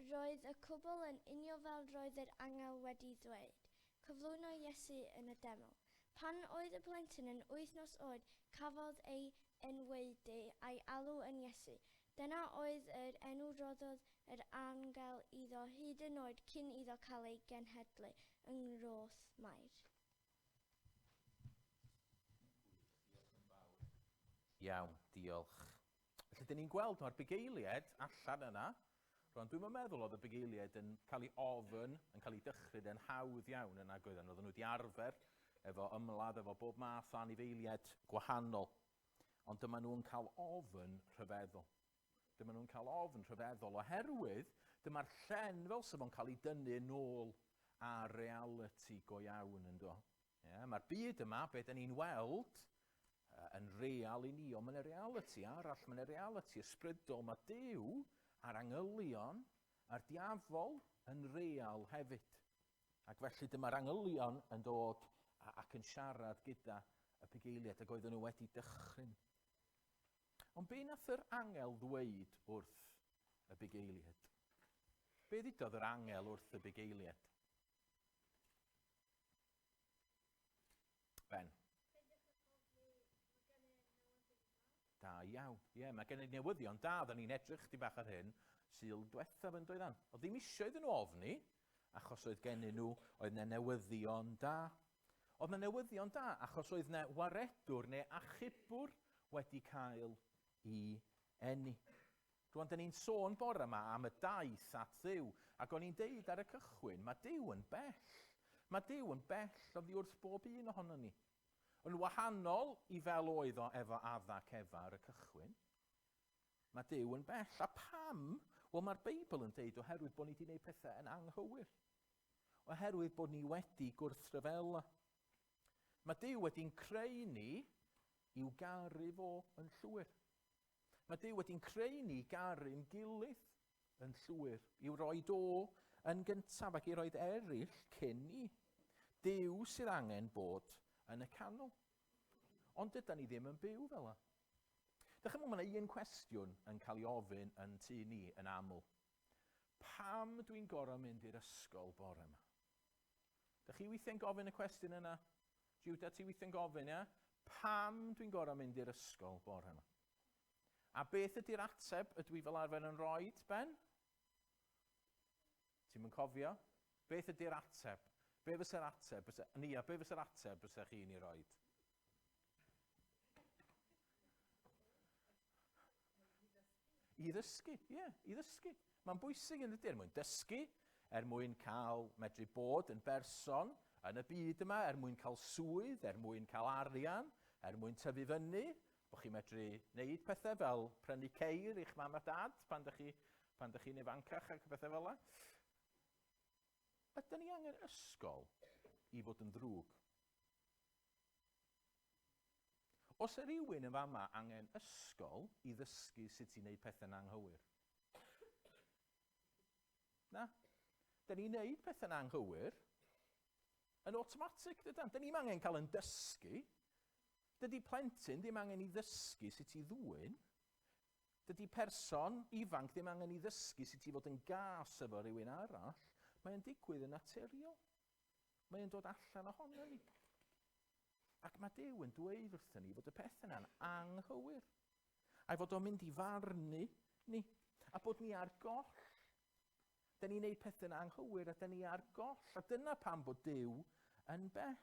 Roedd y cwbl yn union fel roedd yr angel wedi ddweud. Cyflwyno Iesu yn y deml. Pan oedd y plentyn yn wythnos oed, cafodd ei enwaedu a'i alw yn Iesu. Dyna oedd yr enw roddodd yr angel iddo hyd yn oed cyn iddo cael ei genhedlu yng Nghroth Mair.
Iawn, diolch. Felly, dyn ni'n gweld mae'r bugeiliaid allan yna. Rwan, dwi'n meddwl oedd y bugeiliaid yn cael ei ofn, yn cael ei dychryn yn hawdd iawn yn nag oedden. Oedden nhw wedi arfer efo ymladd efo bob math o anifeiliaid gwahanol. Ond dyma nhw'n cael ofn rhyfeddol. Dyma nhw'n cael ofn rhyfeddol oherwydd dyma'r llen fel sef o'n cael ei dynnu nôl ar reality go iawn yn do. Yeah, Mae'r byd yma, be da ni'n weld, yn real i ni, ond mae'n reality arall, mae'n reality ysbrydol. Mae Duw a'r angylion a'r diafol yn real hefyd. Ac felly dyma'r angylion yn dod ac yn siarad gyda y bugeiliaid ac oedden nhw wedi dychryn. Ond be nath yr angel ddweud wrth y bugeiliaid? Be ddudodd yr angel wrth y bugeiliaid? Ben. Da iawn. Ie, yeah, mae gen i newyddion da. Oedden ni'n edrych di bach ar hyn Sul diwethaf yn doeddan. Oedd ddim eisiau iddyn nhw ofni, achos oedd gennyn nhw, oedd 'na newyddion da. Oedd 'na newyddion da, achos oedd 'na waredwr neu achubwr wedi cael i eni. Rwan, dyn ni'n sôn bore yma am y daith at Dduw, ac o'n i'n deud ar y cychwyn, mae Duw yn bell. Mae Duw yn bell oddi wrth bob un ohonon ni. Yn wahanol i fel oedd o efo Adda ac Efa ar y cychwyn, mae Duw yn bell. A pam? Wel, mae'r Beibl yn deud oherwydd bod ni wedi gwneud pethau yn anghywir. Oherwydd bod ni wedi gwrthryfela. Mae Duw wedi'n creu ni i'w garu fo yn llwyr. Mae Duw wedi'n creu ni i garu'n gilydd yn llwyr, i'w roi o yn gyntaf ac i roed eraill cyn ni. Duw sydd angen bod yn y canol. Ond dyda ni ddim yn byw fel yna. Dych chi'n meddwl, mae yna un cwestiwn yn cael ei ofyn yn tŷ ni yn aml. Pam dwi'n gorau mynd i'r ysgol bore yma? Dych chi weithiau'n gofyn y cwestiwn yna? Judah, ti weithiau'n gofyn, ia? Pam dwi'n gorau mynd i'r ysgol bore yma? A beth ydy'r ateb ydw i fel arfer yn rhoi, Ben? Ti'n mynd cofio? Beth ydy'r ateb? Be fysa'r ateb? Fysa, Nia, be fysa'r ateb fysa chi'n ei roed? I ddysgu, ie, yeah, i ddysgu. Mae'n bwysig yn dydy, er mwyn dysgu, er mwyn cael medru bod yn berson yn y byd yma, er mwyn cael swydd, er mwyn cael arian, er mwyn tyfu fyny, bod chi'n medru wneud pethau fel prynu ceir i'ch mam a dad pan ydych chi, pan ydych chi'n ifancach ac pethau fel yna. Ydyn ni angen ysgol i fod yn ddrwg? Os yw rhywun yn fama angen ysgol i ddysgu sut i wneud pethau'n anghywir? Na. Da ni'n wneud pethau'n anghywir yn automatic, dydan? Da ni'n angen cael yn dysgu. Dydy plentyn ddim angen i ddysgu sut i ddwyn. Dydy person ifanc ddim angen i ddysgu sut i fod yn gas efo rhywun arall. Mae'n digwydd yn naturiol. Mae'n dod allan ohono ni. Ac mae Duw yn dweud wrthyn ni fod y peth yna'n anghywir. A'i fod o'n mynd i farnu ni. A bod ni ar goll. Da ni'n neud pethau'n anghywir a da ni ar goll. A dyna pam bod Duw yn bell.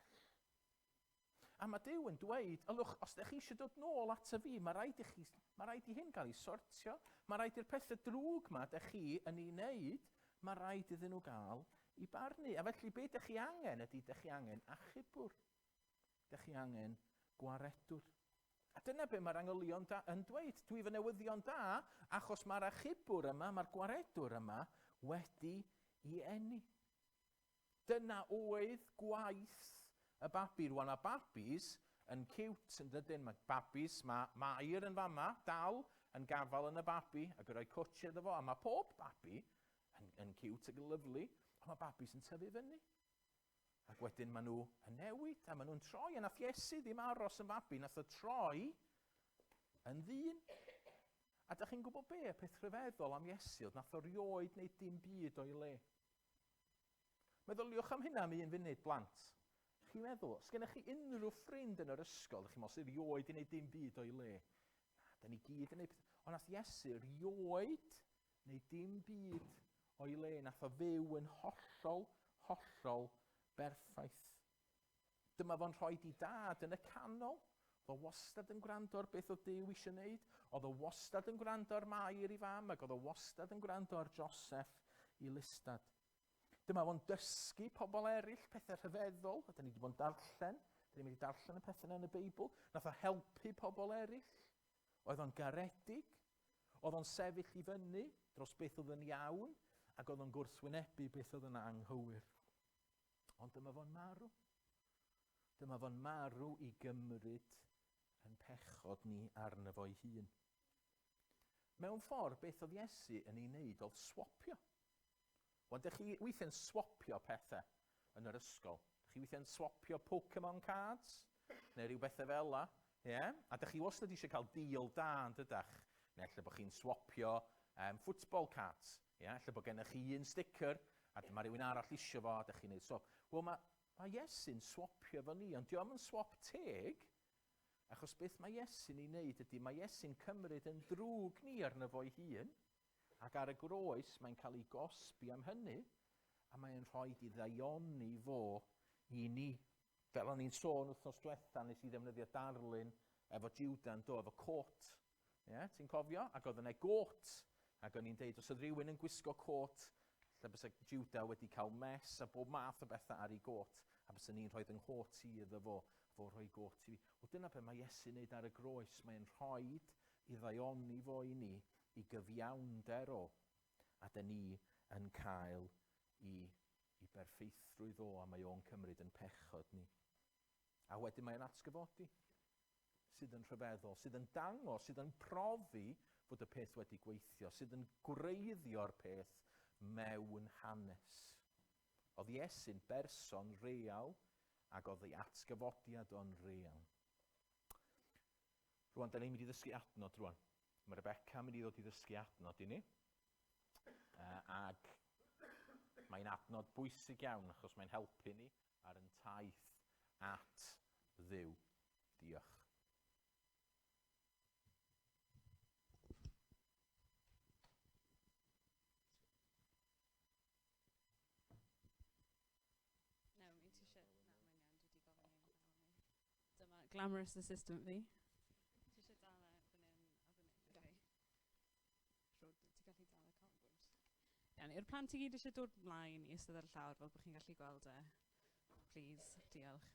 A mae Duw yn dweud, ylwch, os ydych chi eisiau dod nôl ato fi, mae rhaid i chi, mae rhaid i hyn gael ei sortio. Mae rhaid i'r pethau drwg ma ydych chi yn ei wneud, mae rhaid iddyn nhw gael i barnu. A felly be ydych chi angen ydy, ydych chi angen achubwr. Ydych chi angen gwaredwr. A dyna be mae'r angylion da yn dweud. Dwi fy newyddion da, achos mae'r achubwr yma, mae'r gwaredwr yma wedi i eni. Dyna oedd gwaith y babi. Rwan mae babis yn cute yn dydyn. Mae babis, mae Mair yn fama, dal yn gafael yn y babi ac yn rhoi cwtsh iddo fo. A mae pob babi yn, yn cute ac yn lyflu, ond mae babis yn tyfu fyny. Ac wedyn maen nhw yn newid a maen nhw'n troi. A nath Iesu ddim aros yn fabi, nath o troi yn ddyn. A da chi'n gwybod be, y peth rhyfeddol am Iesu oedd nath o rioed wneud dim byd o'i le. Meddyliwch am hynna am un funud, blant. Chi'n meddwl, os gennych chi unrhyw ffrind yn yr ysgol, chi'n meddwl sydd rioed i wneud dim byd o'i le? Na, da ni gyd yn gwneud pethau. Ond nath Iesu rioed wneud dim byd o'i le. Nath o fyw yn hollol, hollol berffaith. Dyma fo'n rhoi di dad yn y canol. Oedd o wastad yn gwrando ar beth oedd Duw eisiau wneud. Oedd o wastad yn gwrando ar Mair i fam, ac oedd o wastad yn gwrando ar Joseph i listad. Dyma fo'n dysgu pobl eraill pethau rhyfeddol, a da ni wedi bod yn darllen, da ni'n mynd i darllen y pethau yna yn y Beibl. Nath o helpu pobl eraill. Oedd o'n garedig, oedd o'n sefyll i fyny dros beth oedd yn iawn, ac oedd o'n gwrthwynebu beth oedd yn anghywir. Ond dyma fo'n marw. Dyma fo'n marw i gymryd yn pechod ni arno fo'i hun. Mewn ffordd, beth oedd Iesu yn ei wneud oedd swapio. Wan, dych chi weithiau'n swapio pethau yn yr ysgol. Dych chi weithiau'n swapio Pokemon cards, neu rhyw bethau fel la. Yeah? A dych chi wastad eisiau cael deal da yn dydach. Neu lle bod chi'n swapio um, football cards. Yeah? Lle bod gennych chi un sticker, a dyma rhywun arall eisiau fo, a dych chi'n neud swap. Wel, mae, mae Iesu'n swapio fo ni, ond diolch yn swap teg, achos beth mae Iesu'n ei wneud ydy, mae Iesu'n cymryd yn drwg ni arno fo'i hun, Ac ar y groes mae'n cael ei gosbi am hynny, a mae'n rhoi i ddaioni fo i ni. Fel o'n i'n sôn wythnos diwetha, nes i ddefnyddio darlun efo Judah yn do, efo cot. Yeah, ti'n cofio? Ac oedd yna got. Ac o'n i'n deud, os oedd rhywun yn gwisgo cot, lle bysa Judah wedi cael mess a bob math o bethau ar ei got, a bysa ni'n rhoi yng nghot i iddo fo, a fo rhoi got i fi. Wel, dyna beth mae Iesu'n neud ar y groes. Mae'n rhoi i ddaioni fo i ni, i gyfiawnder o, a dyn ni yn cael i, i berffeithrwydd o, a mae o'n cymryd yn pechod ni. A wedyn mae'n atgyfodi, sydd yn rhyfeddol, sydd yn dangos, sydd yn profi fod y peth wedi gweithio, sydd yn gwreiddio'r peth mewn hanes. Oedd Iesu'n berson real ac oedd ei atgyfodiad o'n real. Rwan, da ni'n mynd i ddysgu adnod rwan. Mae Rebecca yn mynd i ddod i ddysgu adnod i ni. Uh, ag mae'n adnod bwysig iawn achos mae'n helpu ni ar yn taith at Dduw. Diolch.
Naomi, ti eisiau... Na, mae'n iawn, dwi wedi gofyn i Naomi. Dyma glamorous assistant fi. Ti eisiau dal e fan hyn a fan hyn? Okay. Rhod, ti'n gallu dal y cardboard. Iawn, yw'r plant i gyd eisiau dod mlaen i eistedd ar y llawr fel bod chi'n gallu gweld e? Please, diolch.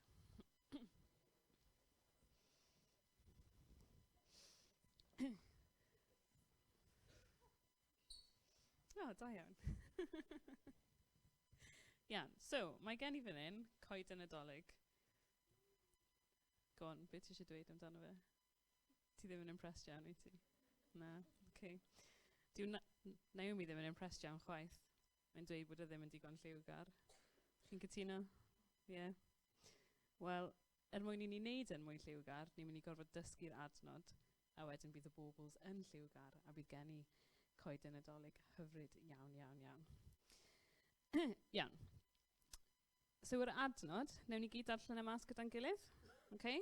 O, da iawn. Iawn, so, mae gen i fan hyn coeden Nadolig. Go on, beth ti eisiau dweud amdano fe? Ti ddim yn impressed iawn, wyt ti? Na, oce. Okay. Dyw Na Naomi ddim yn impressed iawn chwaith. Mae'n dweud bod e ddim yn digon lliwgar. Chi'n cytuno? Ie. Yeah. Wel, er mwyn i ni wneud e'n mwy lliwgar, ni'n mynd i gorfod dysgu'r adnod, a wedyn bydd y baubles yn lliwgar, a bydd gen i coeden Nadolig hyfryd iawn, iawn, iawn. iawn. So yr adnod, newn ni gyd darllen e mas gyda'n gilydd. Okay?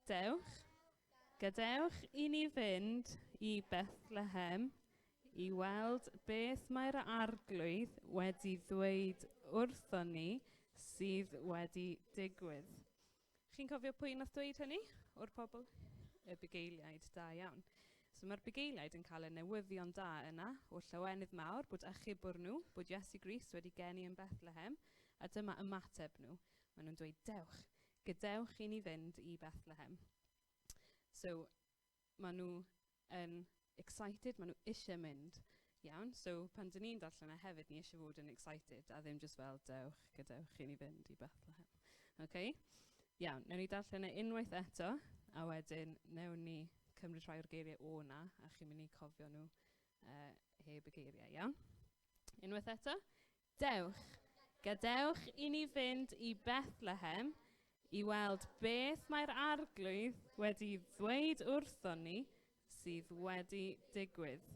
Dewch, gadewch i ni fynd i Bethlehem i weld beth mae'r arglwydd wedi ddweud wrthon ni sydd wedi digwydd. Chi'n cofio pwy nath dweud hynny o'r pobl? Y bugeiliaid, da iawn. So mae'r bugeiliaid yn cael y newyddion da yna o llawenydd mawr bod achubwr nhw, bod Iesu Grist wedi geni yn Bethlehem, a dyma ymateb nhw. Maen nhw'n dweud, dewch, gadewch i ni fynd i Bethlehem. So, maen nhw yn excited, maen nhw eisiau mynd. Iawn, so pan dyn ni'n darllen e hefyd, ni eisiau fod yn excited a ddim jyst fel, dewch, gadewch i ni fynd i Bethlehem. Okay? Iawn, newn ni darllen e unwaith eto, a wedyn newn ni cymryd rhai o'r geiriau o na, a chi'n mynd i cofio nhw heb y geiriau, iawn? Unwaith eto, dewch, gadewch i ni fynd i Bethlehem i weld beth mae'r arglwydd wedi ddweud wrthon ni sydd wedi digwydd.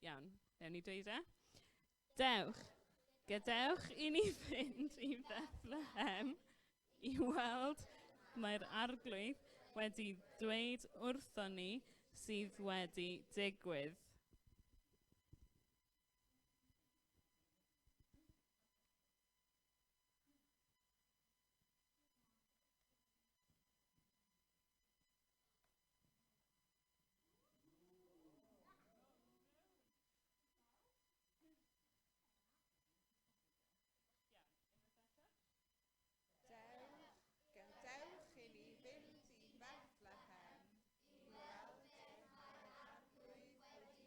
Iawn, newn ni dweud e. Dewch, gadewch i ni fynd i Bethlehem i weld mae'r arglwydd wedi dweud wrthon ni sydd wedi digwydd.
Dewch, gadewch i ni fynd i Bethlehem i weld beth mae'r arglwydd wedi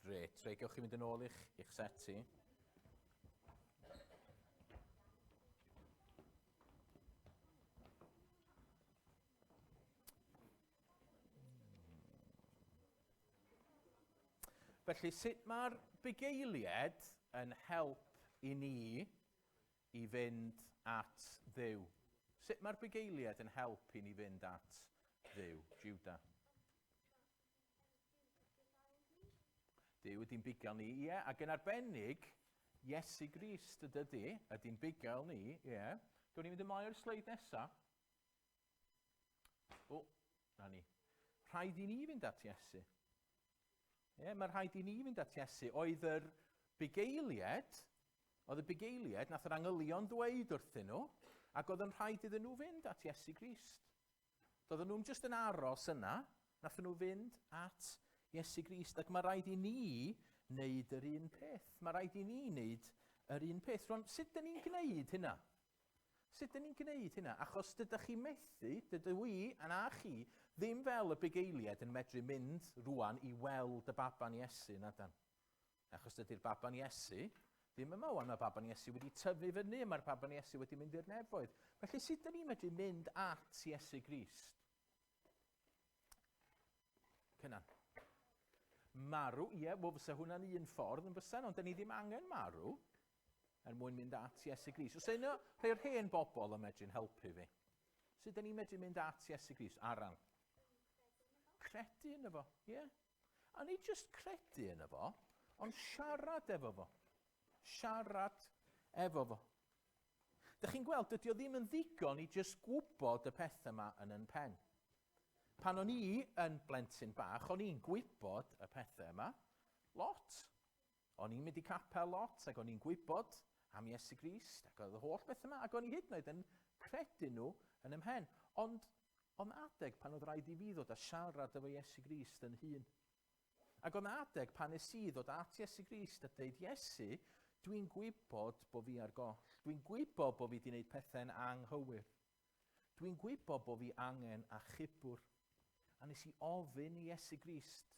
Gret. Reit, gewch chi fynd yn ôl i'ch, i'ch set i. Felly, sut mae'r bugeilied yn help i ni i fynd at Dduw? Sut mae'r bugeilied yn help i ni fynd at Dduw? Judah. Duw ydy'n bugail ni, ie, ac yn arbennig, Iesu Grist ydy, ydy'n bugail ni, ie. Gwni mynd ymlaen i'r sleid nesaf. O, na ni. Rhaid i ni fynd at Iesu. Ie, mae rhaid i ni fynd at Iesu. Oedd yr bugeilied, oedd y bugeilied, nath yr angylion ddweud wrthyn nhw, ac oedd yn rhaid iddyn nhw fynd at Iesu Grist. Doedden nhw'n jyst yn aros yna, nath nhw fynd at Iesu Grist, ac mae rhaid i ni wneud yr un peth. Mae rhaid i ni wneud yr un peth. Rwan, sut dyn ni'n gwneud hynna? Sut dyn ni'n gwneud hynna? Achos dydych chi methu, dydw i a na chi, ddim fel y bugeiliaid yn medru mynd rwan i weld y baban Iesu, na dan. Achos dydy'r baban Iesu ddim yma wan, mae baban Iesu wedi tyfu fyny, mae'r baban Iesu wedi mynd i'r nefoedd. Felly sut dyn ni'n medru mynd at Iesu Grist? Cynan. Marw, ie, wel fysa hwnna'n un ffordd yn fysa, ond dyn ni ddim angen marw er mwyn mynd at Iesu Grist. Os yna rhai o'r hen bobl yn medru'n helpu fi, sut dyn ni'n medru mynd at Iesu Grist? Aran. Credu yno fo, ie. Yeah. A nid jyst credu yno fo, ond siarad efo fo. Siarad efo fo. Dych chi'n gweld, dydy o ddim yn ddigon i jyst gwybod y pethau yma yn yn pen. Pan o'n i yn blentyn bach, o'n i'n gwybod y pethau yma lot. O'n i'n mynd i capel lot ac o'n i'n gwybod am Iesu Grist ac oedd y holl beth yma ac o'n i hyd yn oed yn credu nhw yn ymhen. Ond oedd adeg pan oedd rhaid i fi ddod a siarad efo Iesu Grist yn hun. Ac oedd adeg pan nes i ddod at Iesu Grist a dweud, Iesu, dwi'n gwybod bod fi ar goll. Dwi'n gwybod bod fi wedi gwneud pethau'n anghywir. Dwi'n gwybod bod fi angen achubwr. A nes i ofyn i Iesu Grist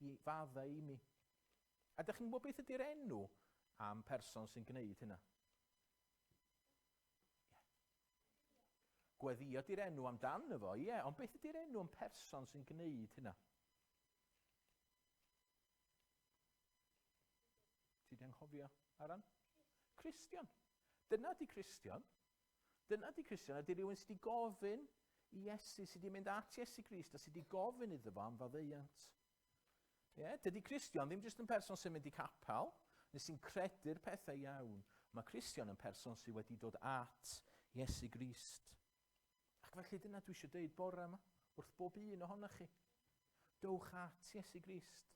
i faddau i mi. A dych chi'n gwybod beth ydy'r enw am person sy'n gwneud hynna? Ie. Gweddio ydy'r enw amdano fo, ie, ond beth ydy'r enw am person sy'n gwneud hynna? Ti di anghofio, Aran? Cristion. Dyna di Cristion. Dyna di Cristion, ydy rhywun sydd wedi gofyn i Iesu, sydd wedi mynd at Iesu Grist a sydd wedi gofyn iddo fo am faddeuant. Ie, yeah, dydy Cristion ddim jyst yn person sy'n mynd i capel, neu sy'n credu'r pethau iawn. Mae Cristion yn person sydd wedi dod at Iesu Grist. Ac felly dyna dwi eisiau dweud bore yma, wrth bob un ohonoch chi. Dowch at Iesu Grist.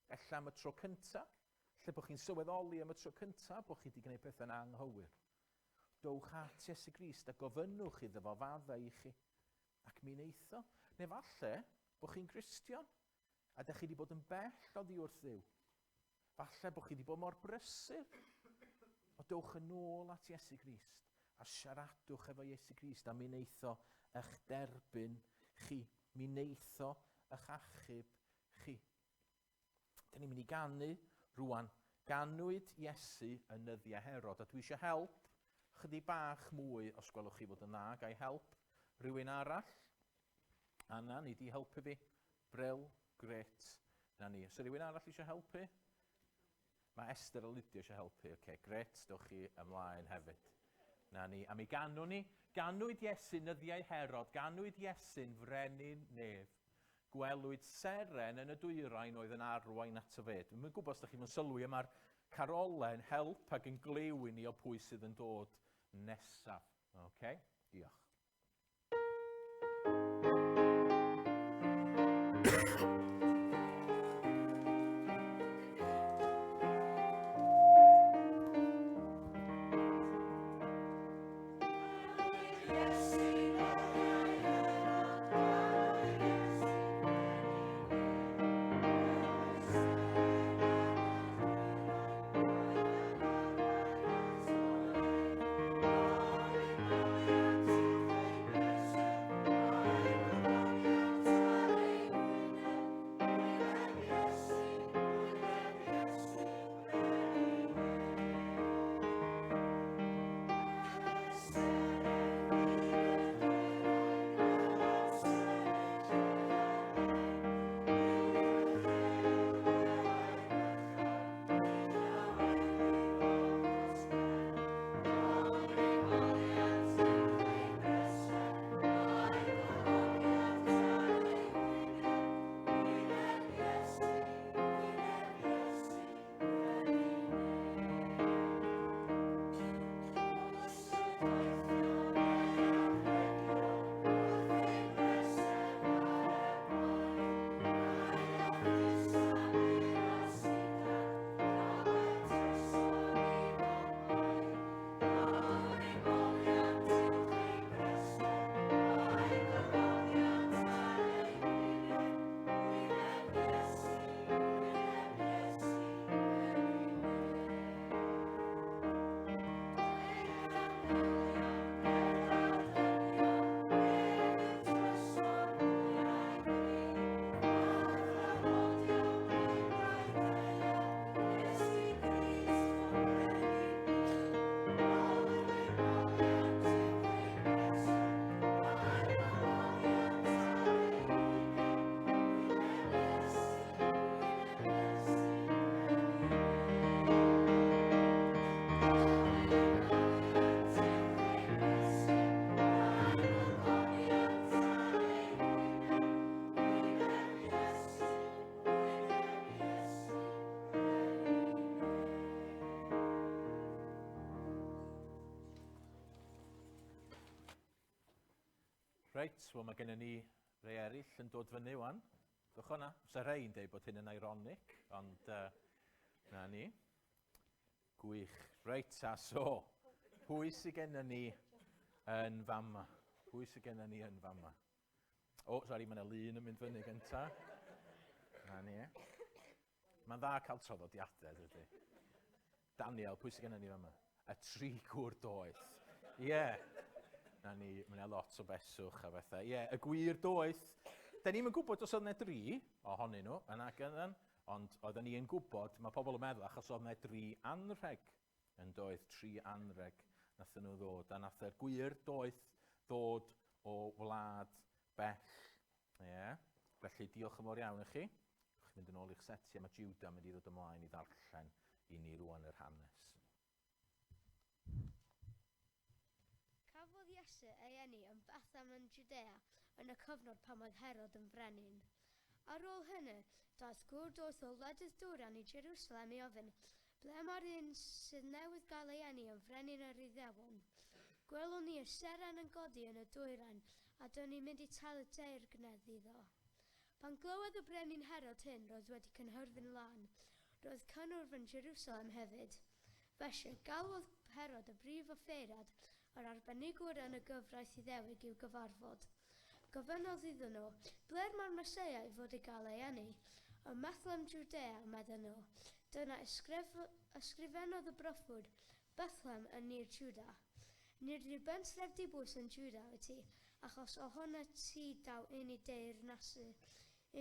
Ella am y tro cyntaf, lle bod chi'n sylweddoli am y tro cyntaf bod chi wedi gwneud pethau'n anghywir. Dowch at Iesu Grist a gofynnwch iddo fo faddau i chi. Ac mi wneitho. Neu falle bod chi'n Gristion a da chi wedi bod yn bell oddi wrth Dduw. Falle bod chi wedi bod mor brysur. O dowch yn ôl at Iesu Grist a siaradwch efo Iesu Grist a mi wneitho eich derbyn chi. Mi wneitho eich achub chi. Dyn ni'n mynd i ganu rwan. Ganwyd Iesu yn nyddiau Herod, a dwi eisiau help chydig bach mwy os gwelwch chi fod yn dda. Ga i help rhywun arall? Anna, ni di helpu fi. Bril, gret. Na ni. Os rhywun arall eisiau helpu? Mae Esther a Lydia eisiau helpu. Oce, okay, gret, dewch chi ymlaen hefyd. Na ni. A mi ganwn ni. Ganwyd Iesu nyddiau Herod, ganwyd Iesu'n frenin nef. Gwelwyd seren yn y dwyrain oedd yn arwain ato fe. Dwi'm yn gwybod os ydych chi'n sylwi, mae'r carolen help ac yn glyw i ni o pwy sydd yn dod nesaf. Okay? Diolch. Reit, wel mae gennym ni rei eraill yn dod fyny wan. Dwch o'na. Fysa rhai yn dweud bod hyn yn ironic, ond uh, na ni. Gwych. Reit, a so, pwy sydd gennym ni yn fama? Pwy sydd gennym ni yn fama? O, oh, sori, mae yna lun yn mynd fyny gynta. Na ni. Mae'n dda cael traddodiadau, dydy. Daniel, pwy sydd gennym ni fama? Y tri gŵr doeth. Ie. Yeah. Na ni, mae yna lot o beswch a bethau. Ie, yeah, y gwir doeth. Da ni'n gwybod os oedd yna dri ohonyn nhw yn agan, Ond oedden ni yn gwybod, mae pobl yn meddwl, achos oedd 'na dri anrheg yn doedd, tri anrheg nathon nhw ddod, a nath yr gwir doeth ddod o wlad bell. Ie, yeah. Felly diolch yn fawr iawn i chi. Gewch chi fynd yn ôl i'ch setiau, mae Judah yn mynd i ddod ymlaen i ddarllen i ni rwan yr hanes.
Cafodd Iesu ei eni yn Bethlehem yn Jwdea yn y cyfnod pan oedd Herod yn frenin. Ar ôl hynny, daeth gŵr doeth o wledydd Dwyrain i Jerusalem i ofyn, Ble mae'r un sydd newydd gael ei eni yn frenin yr Iddewon? Gwelwn ni y seren yn godi yn y dwyrain, a dyn ni'n mynd i talu deyrgnedd iddo. Pan glywodd y brenin Herod hyn, roedd wedi cynhyrfu'n lân. Roedd cynnwrf yn Jerusalem hefyd. Felly, galwodd Herod y brif offeiriad, yr arbenigwr yn y gyfraith Iddewig, i'w gyfarfod. Gofynnodd iddyn nhw, Ble'r mae'r Meseia i fod i gael ei eni? Ym Methlehem Jwdea, medden nhw. Dyna ysgrifennodd y broffwyd, Bethlehem yn nir Jwda. Nid rhyw bentref dibwys yn Jwda wyt ti, achos ohonat ti daw un i deyrnasu,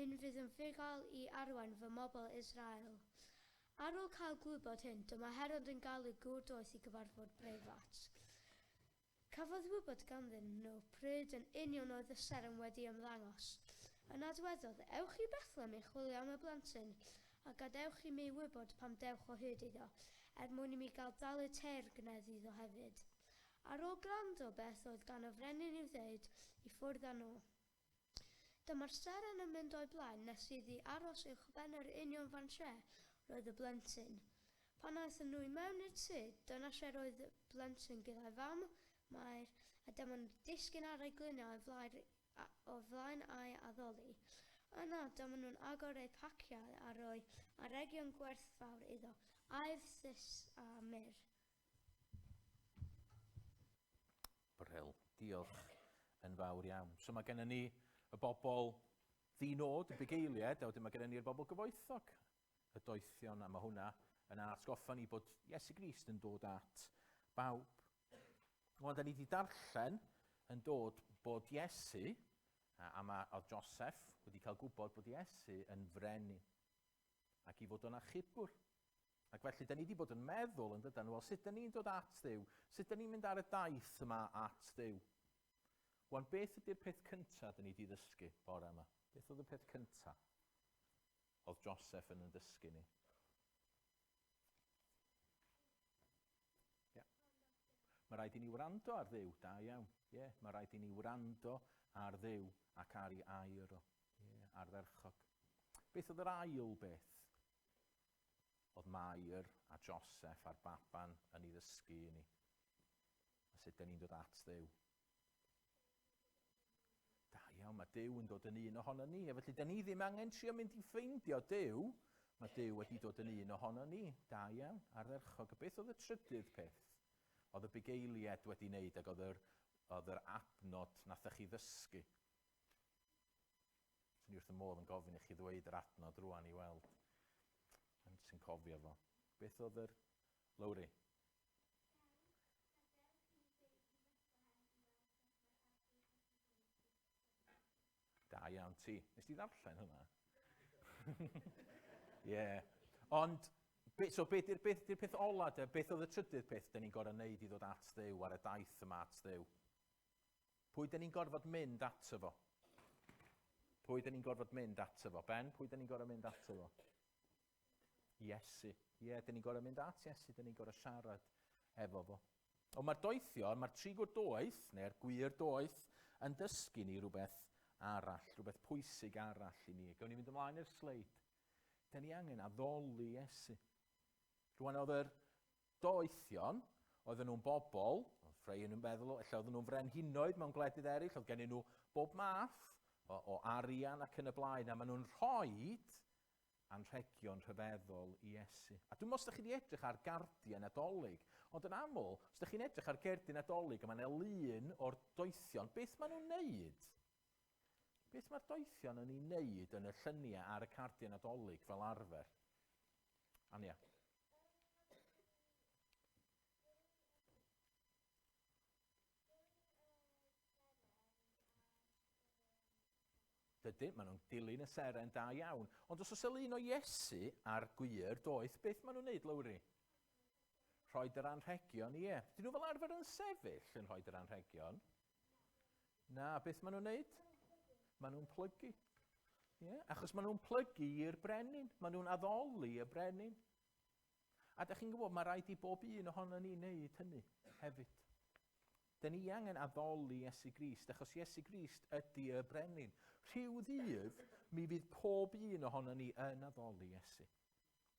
un fydd yn fugail i arwain fy mobl Israel. Ar ôl cael gwybod hyn, dyma Herod yn galw gŵr doeth i gyfarfod breifat. Cafodd wybod ganddyn nhw pryd yn union oedd y seren wedi ymddangos. Yna dwedodd, Ewch i Bethlehem i chwilio am y blentyn, a gadewch i mi wybod pam dewch o hyd iddo, er mwyn i mi gael dalu teyrgnedd iddo hefyd. Ar ôl gwrando beth oedd gan y frenin i'w ddeud, i ffwrdd â nhw. Dyma'r seren yn mynd o'i blaen nes iddi aros uwchben yr union fan lle roedd y blentyn. Pan aethon nhw i mewn i'r tŷ, dyna lle roedd y blentyn gyda'i fam, Mair, a dyma nhw'n disgyn ar eu gliniau o'i flaen, o flaen a'i addoli. Yna, dyma nhw'n agor eu paciau a rhoi anrhegion gwerthfawr iddo, aur, thus a myrrh.
Bril. Diolch yn fawr iawn. So mae gennym ni y bobl ddi-nod, y bugeiliaid, a wedyn mae gennym ni'r bobl gyfoethog, y doethion, a mae hwnna yn atgoffa ni bod Iesu Grist yn dod at bawb. Wel, da ni wedi darllen yn dod bod Iesu, a, a mae oedd Joseph wedi cael gwybod bod Iesu yn frenin, ac i fod o'n achubwr. Ac felly, da ni wedi bod yn meddwl yn dydan, wel, sut da ni'n dod at Dduw? Sut da ni'n mynd ar y daith yma at Dduw? Wan, beth ydy'r peth cyntaf da ni wedi ddysgu bore yma? Beth oedd y peth cyntaf oedd Joseph yn yn dysgu ni? Yeah. Mae rhaid i ni wrando ar Dduw, da iawn. Yeah, mae rhaid i ni wrando ar Dduw ac ar ei air o. Yeah, ardderchog. Beth oedd yr ail beth Oedd Mair a Joseph a'r baban yn ei ddysgu i ni. A sut dyn ni'n dod at Dduw. Da iawn, mae Duw yn dod yn un ohono ni. A felly, dyn ni ddim angen trio mynd i ffeindio Duw. Mae Duw wedi dod yn un ohono ni. Da iawn, ardderchog. A beth oedd y trydydd peth? Oedd y bugeiliaid wedi wneud ac oedd yr, oedd yr adnod nath chi ddysgu. Swn i wrth y modd yn gofyn i chi ddweud yr adnod rwan i weld. Yn sy'n cofio fo. Beth oedd yr Lowri? Da iawn ti. Nes ti ddarllen hwnna? Ie. yeah. Ond, be, so beth yw'r beth, peth ola de? Beth oedd y trydydd peth dyn ni'n gorau wneud i ddod at Dduw ar y daith yma at Dduw? Pwy dyn ni'n gorfod mynd ato fo? Pwy dyn ni'n gorfod mynd ato fo? Ben, pwy dyn ni'n gorfod mynd ato fo? Iesu. Ie, yeah, dyn ni'n gorfod mynd at Iesu, dyn ni'n gorfod siarad efo fo. Ond mae'r doethion, mae'r trigwr doeth, neu'r gwir doeth, yn dysgu ni rhywbeth arall, rhywbeth pwysig arall i ni. Gawn ni fynd ymlaen i'r sleid. Dyn ni angen addoli Iesu. Rwan oedd yr doethion, oedden nhw'n bobl, Rhai yn meddwl, ella oedden nhw'n frenhinoedd mewn gwledydd eraill, oedd gennyn nhw bob math o, o arian ac yn y blaen, a maen nhw'n rhoi anrhegion rhyfeddol i Iesu. A dwi'n meddwl os ydych chi wedi edrych ar gardiau Nadolig, ond yn aml, os ydych chi'n edrych ar gerdyn Nadolig a mae yna lun o'r doethion, beth maen nhw'n neud? Beth mae'r doethion yn ei wneud yn y lluniau ar y cardiau Nadolig fel arfer? Ania. Dydyn, maen nhw'n dilyn y seren da iawn. Ond os oes y lun o Iesu ar gwir doeth, beth maen nhw'n neud, Lowri? Rhoi yr anrhegion, ie. Dyn nhw fel arfer yn sefyll yn rhoi yr anrhegion? Na, beth maen nhw'n neud? Maen nhw'n plygu. Ie, achos maen nhw'n plygu i'r brenin. Maen nhw'n addoli y brenin. A da chi'n gwybod, mae rhaid i bob un ohono ni wneud hynny hefyd. Da ni angen addoli Iesu Grist, achos Iesu Grist ydy y brenin. Rhyw ddydd, mi fydd pob un ohono ni yn addoli Iesu.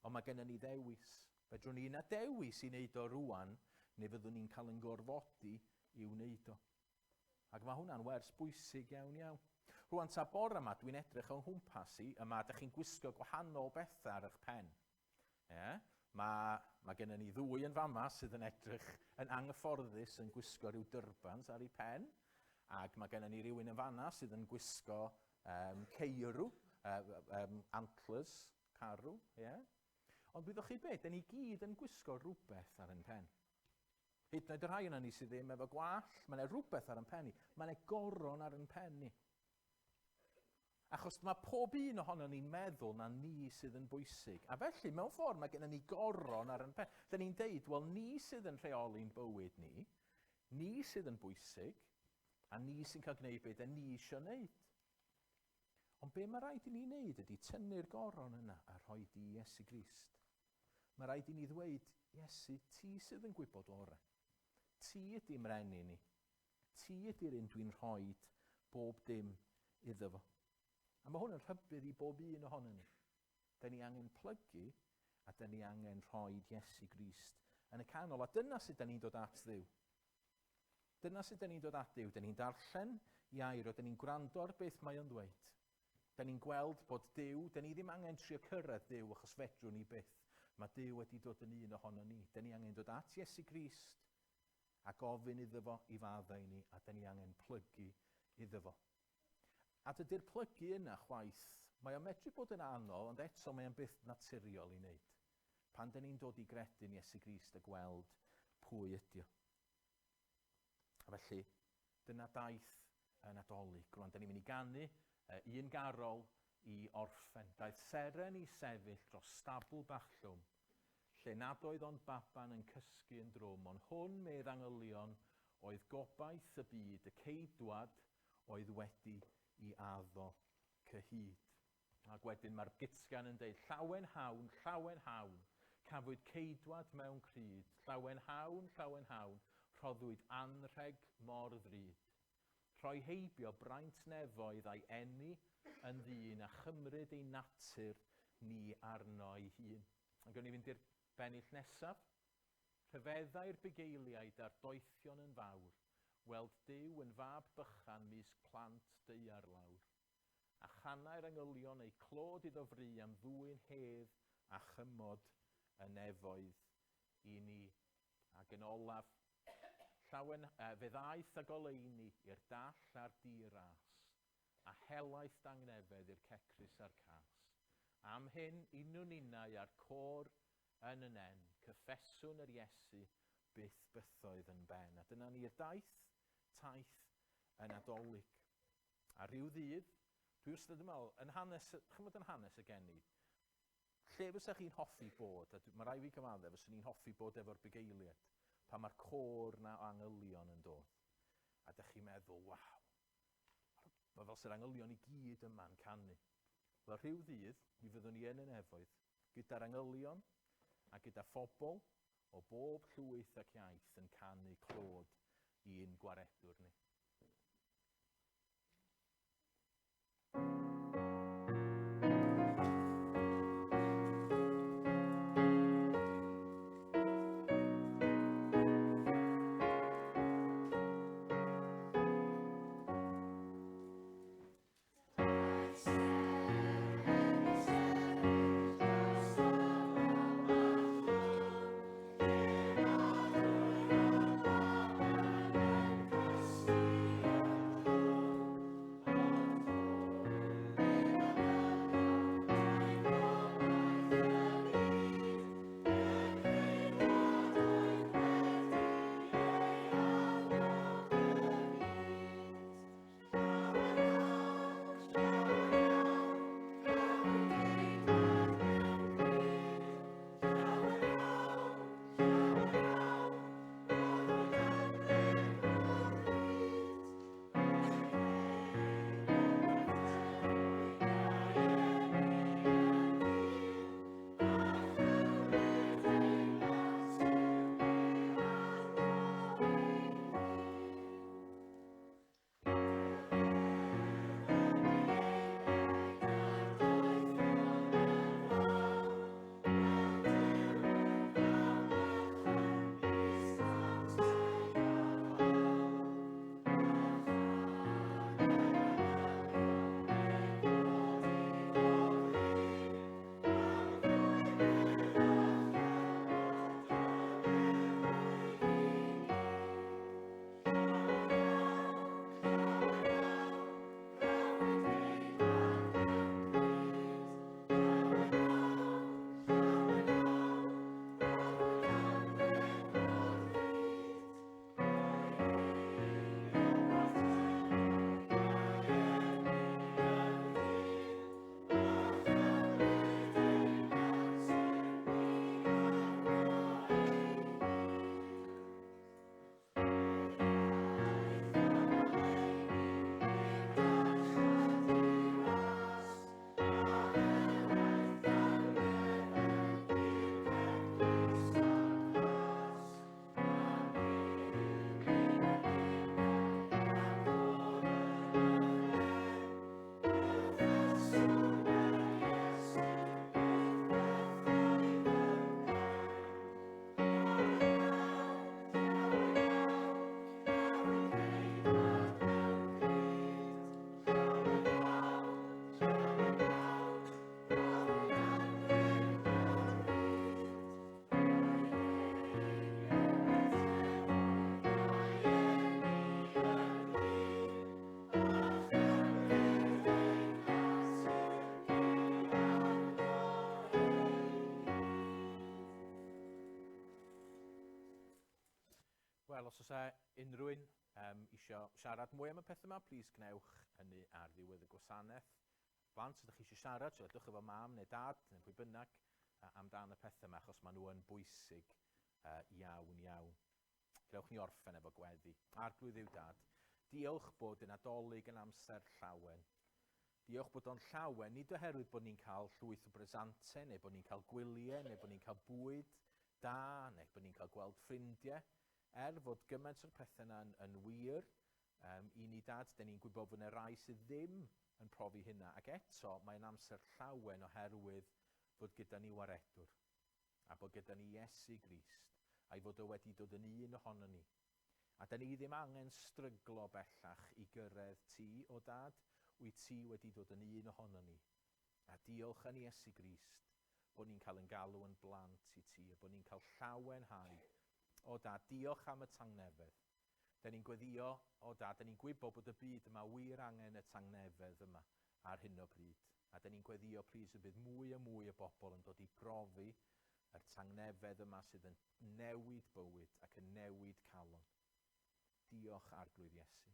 Ond mae gennym ni ddewis. Fedrwn ni na dewis i wneud o rwan, neu fyddwn ni'n cael yn gorfodi i wneud o. Ac mae hwnna'n wers bwysig iawn iawn. Rwan ta bore yma, dwi'n edrych o'n nghwmpas i, yma ydych chi'n gwisgo gwahanol bethau ar eich pen. Ie? Mae, mae gennym ni ddwy yn fama sydd yn edrych yn anghyfforddus yn gwisgo rhyw dyrbans ar ei pen. Ac mae gennym ni rhywun yn fanna sydd yn gwisgo um, ceirw, uh, um, antlers, carw. Ie? Ond wyddoch chi beth, da ni gyd yn gwisgo rhywbeth ar ein pen. Hyd yn oed y rhai yna ni sydd ddim efo gwallt, mae yna rhywbeth ar ein pen ni. Mae yna goron ar ein pen ni. Achos mae pob un ohono ni'n meddwl na ni sydd yn bwysig. A felly, mewn ffordd, mae gennym ni goron ar ein pen. Da ni'n deud, wel, ni sydd yn rheoli'n bywyd ni, ni sydd yn bwysig, a ni sy'n cael gwneud beth da ni eisiau wneud. Ond be mae rhaid i ni wneud ydy tynnu'r goron yna a rhoi di Iesu Grist. Mae rhaid i ni ddweud, Iesu, ti sydd yn gwybod orau. Ti ydy mrenin ni. Ti ydy'r un dwi'n rhoi bob dim iddo fo. A mae hwn yn rhybudd i bob un ohono ni. Da ni angen plygu a da ni angen rhoi Iesu Grist yn y canol. A dyna sut da ni'n dod at Dduw. Dyna sut da ni'n dod at Dduw. Da ni'n darllen i air o, da ni'n gwrando ar beth mae o'n ddweud. Da ni'n gweld bod Duw, da ni ddim angen trio cyrraedd Duw achos fedrwn ni byth. Mae Duw wedi dod yn un ohono ni. Da ni angen dod at Iesu Grist a gofyn iddo fo i faddau i ni, a da ni angen plygu iddo fo. A dydy'r plygu yna chwaith, mae o'n medru bod yn anodd, ond eto mae o'n byth naturiol i wneud. Pan da ni'n dod i gredu'n Iesu Grist a gweld pwy ydi o. A felly, dyna daith y Nadolig. Rwan, da ni'n mynd i ganu un garol i orffen. Daeth seren i sefyll dros stabl bach llwm, lle nad oedd ond baban yn cysgu yn drwm, ond hwn, medd angylion, oedd gobaith y byd, y ceidwad oedd wedi i addo cyhyd. Ac wedyn mae'r gytgan yn deud, llawen hawn, llawen hawn, cafwyd ceidwad mewn cryd, llawen hawn, llawen hawn, rhoddwyd anrheg mor ddrud. Rhoi heibio braint nefoedd a'i eni yn ddyn a chymryd ei natur ni arno ei hun. A gawn ni fynd i'r bennill nesaf. Rhyfeddai'r bugeiliaid a'r doethion yn fawr, weld Duw yn fab bychan mysg plant daear lawr. A chanai'r angylion eu clod iddo fry am ddwyn hedd a chymod y nefoedd i ni. Ac yn olaf, llawen, fe ddaeth a goleuni i'r dall a'r di-ras, a helaeth dangnefedd i'r cecrus a'r cas. Am hyn, unwn ninnau a'r côr yn y nen, cyffeswn yr Iesu byth bythoedd yn ben. A dyna ni'r daith, taith y Nadolig. A rhyw ddydd, dwi wastad yn meddwl, yn hanes, chymod yn hanes y geni, Lle fysa chi'n hoffi bod? A mae rhaid fi cyfaddef, fyswn i'n hoffi bod efo'r bugeiliaid, pan mae'r côr 'na o angylion yn dod. A dych chi'n meddwl, waw, mae fel sy'r angylion i gyd yma'n canu. Wel, rhyw ddydd, mi fyddwn ni yn y nefoedd, gyda'r angylion a gyda phobl o bob llwyth ac iaith yn canu clod i'n gwaredwr ni. Wel, os oes e unrhyw un um, eisiau siarad mwy am y peth yma, plis gwnewch hynny ar ddiwedd y gwasanaeth. Plant, os ydych chi eisiau siarad, siaradwch efo mam neu dad neu pwy bynnag amdan y pethau yma, achos maen nhw yn bwysig iawn iawn. Gwnewch ni orffen efo gweddi. Arglwydd yw dad, diolch bod y Nadolig yn amser llawen. Diolch bod o'n llawen, nid oherwydd bod ni'n cael llwyth o bresantau, neu bod ni'n cael gwyliau, neu bod ni'n cael bwyd da, neu bod ni'n cael gweld ffrindiau. Er fod gymaint o'r pethau yna yn, yn wir, um, i ni dad, da ni'n gwybod fod yna rai sydd ddim yn profi hynna. Ac eto, mae'n amser llawen oherwydd fod gyda ni waredwr, a bod gyda ni Iesu Grist, a'i fod o wedi dod yn un ohono ni. A da ni ddim angen stryglo bellach i gyrraedd ti, o dad, wyt ti wedi dod yn un ohono ni. A diolch yn Iesu Grist bod ni'n cael yn galw yn blant i ti, a bod ni'n cael llawenhau. O dad, diolch am y tangnefedd. Da ni'n gweddio, o dad, da ni'n gwybod bod y byd yma wir angen y tangnefedd yma ar hyn o bryd. A da ni'n gweddio, plîs, y bydd mwy a mwy o bobl yn dod i brofi yr tangnefedd yma sydd yn newid bywyd ac yn newid calon. Diolch Arglwydd Iesu.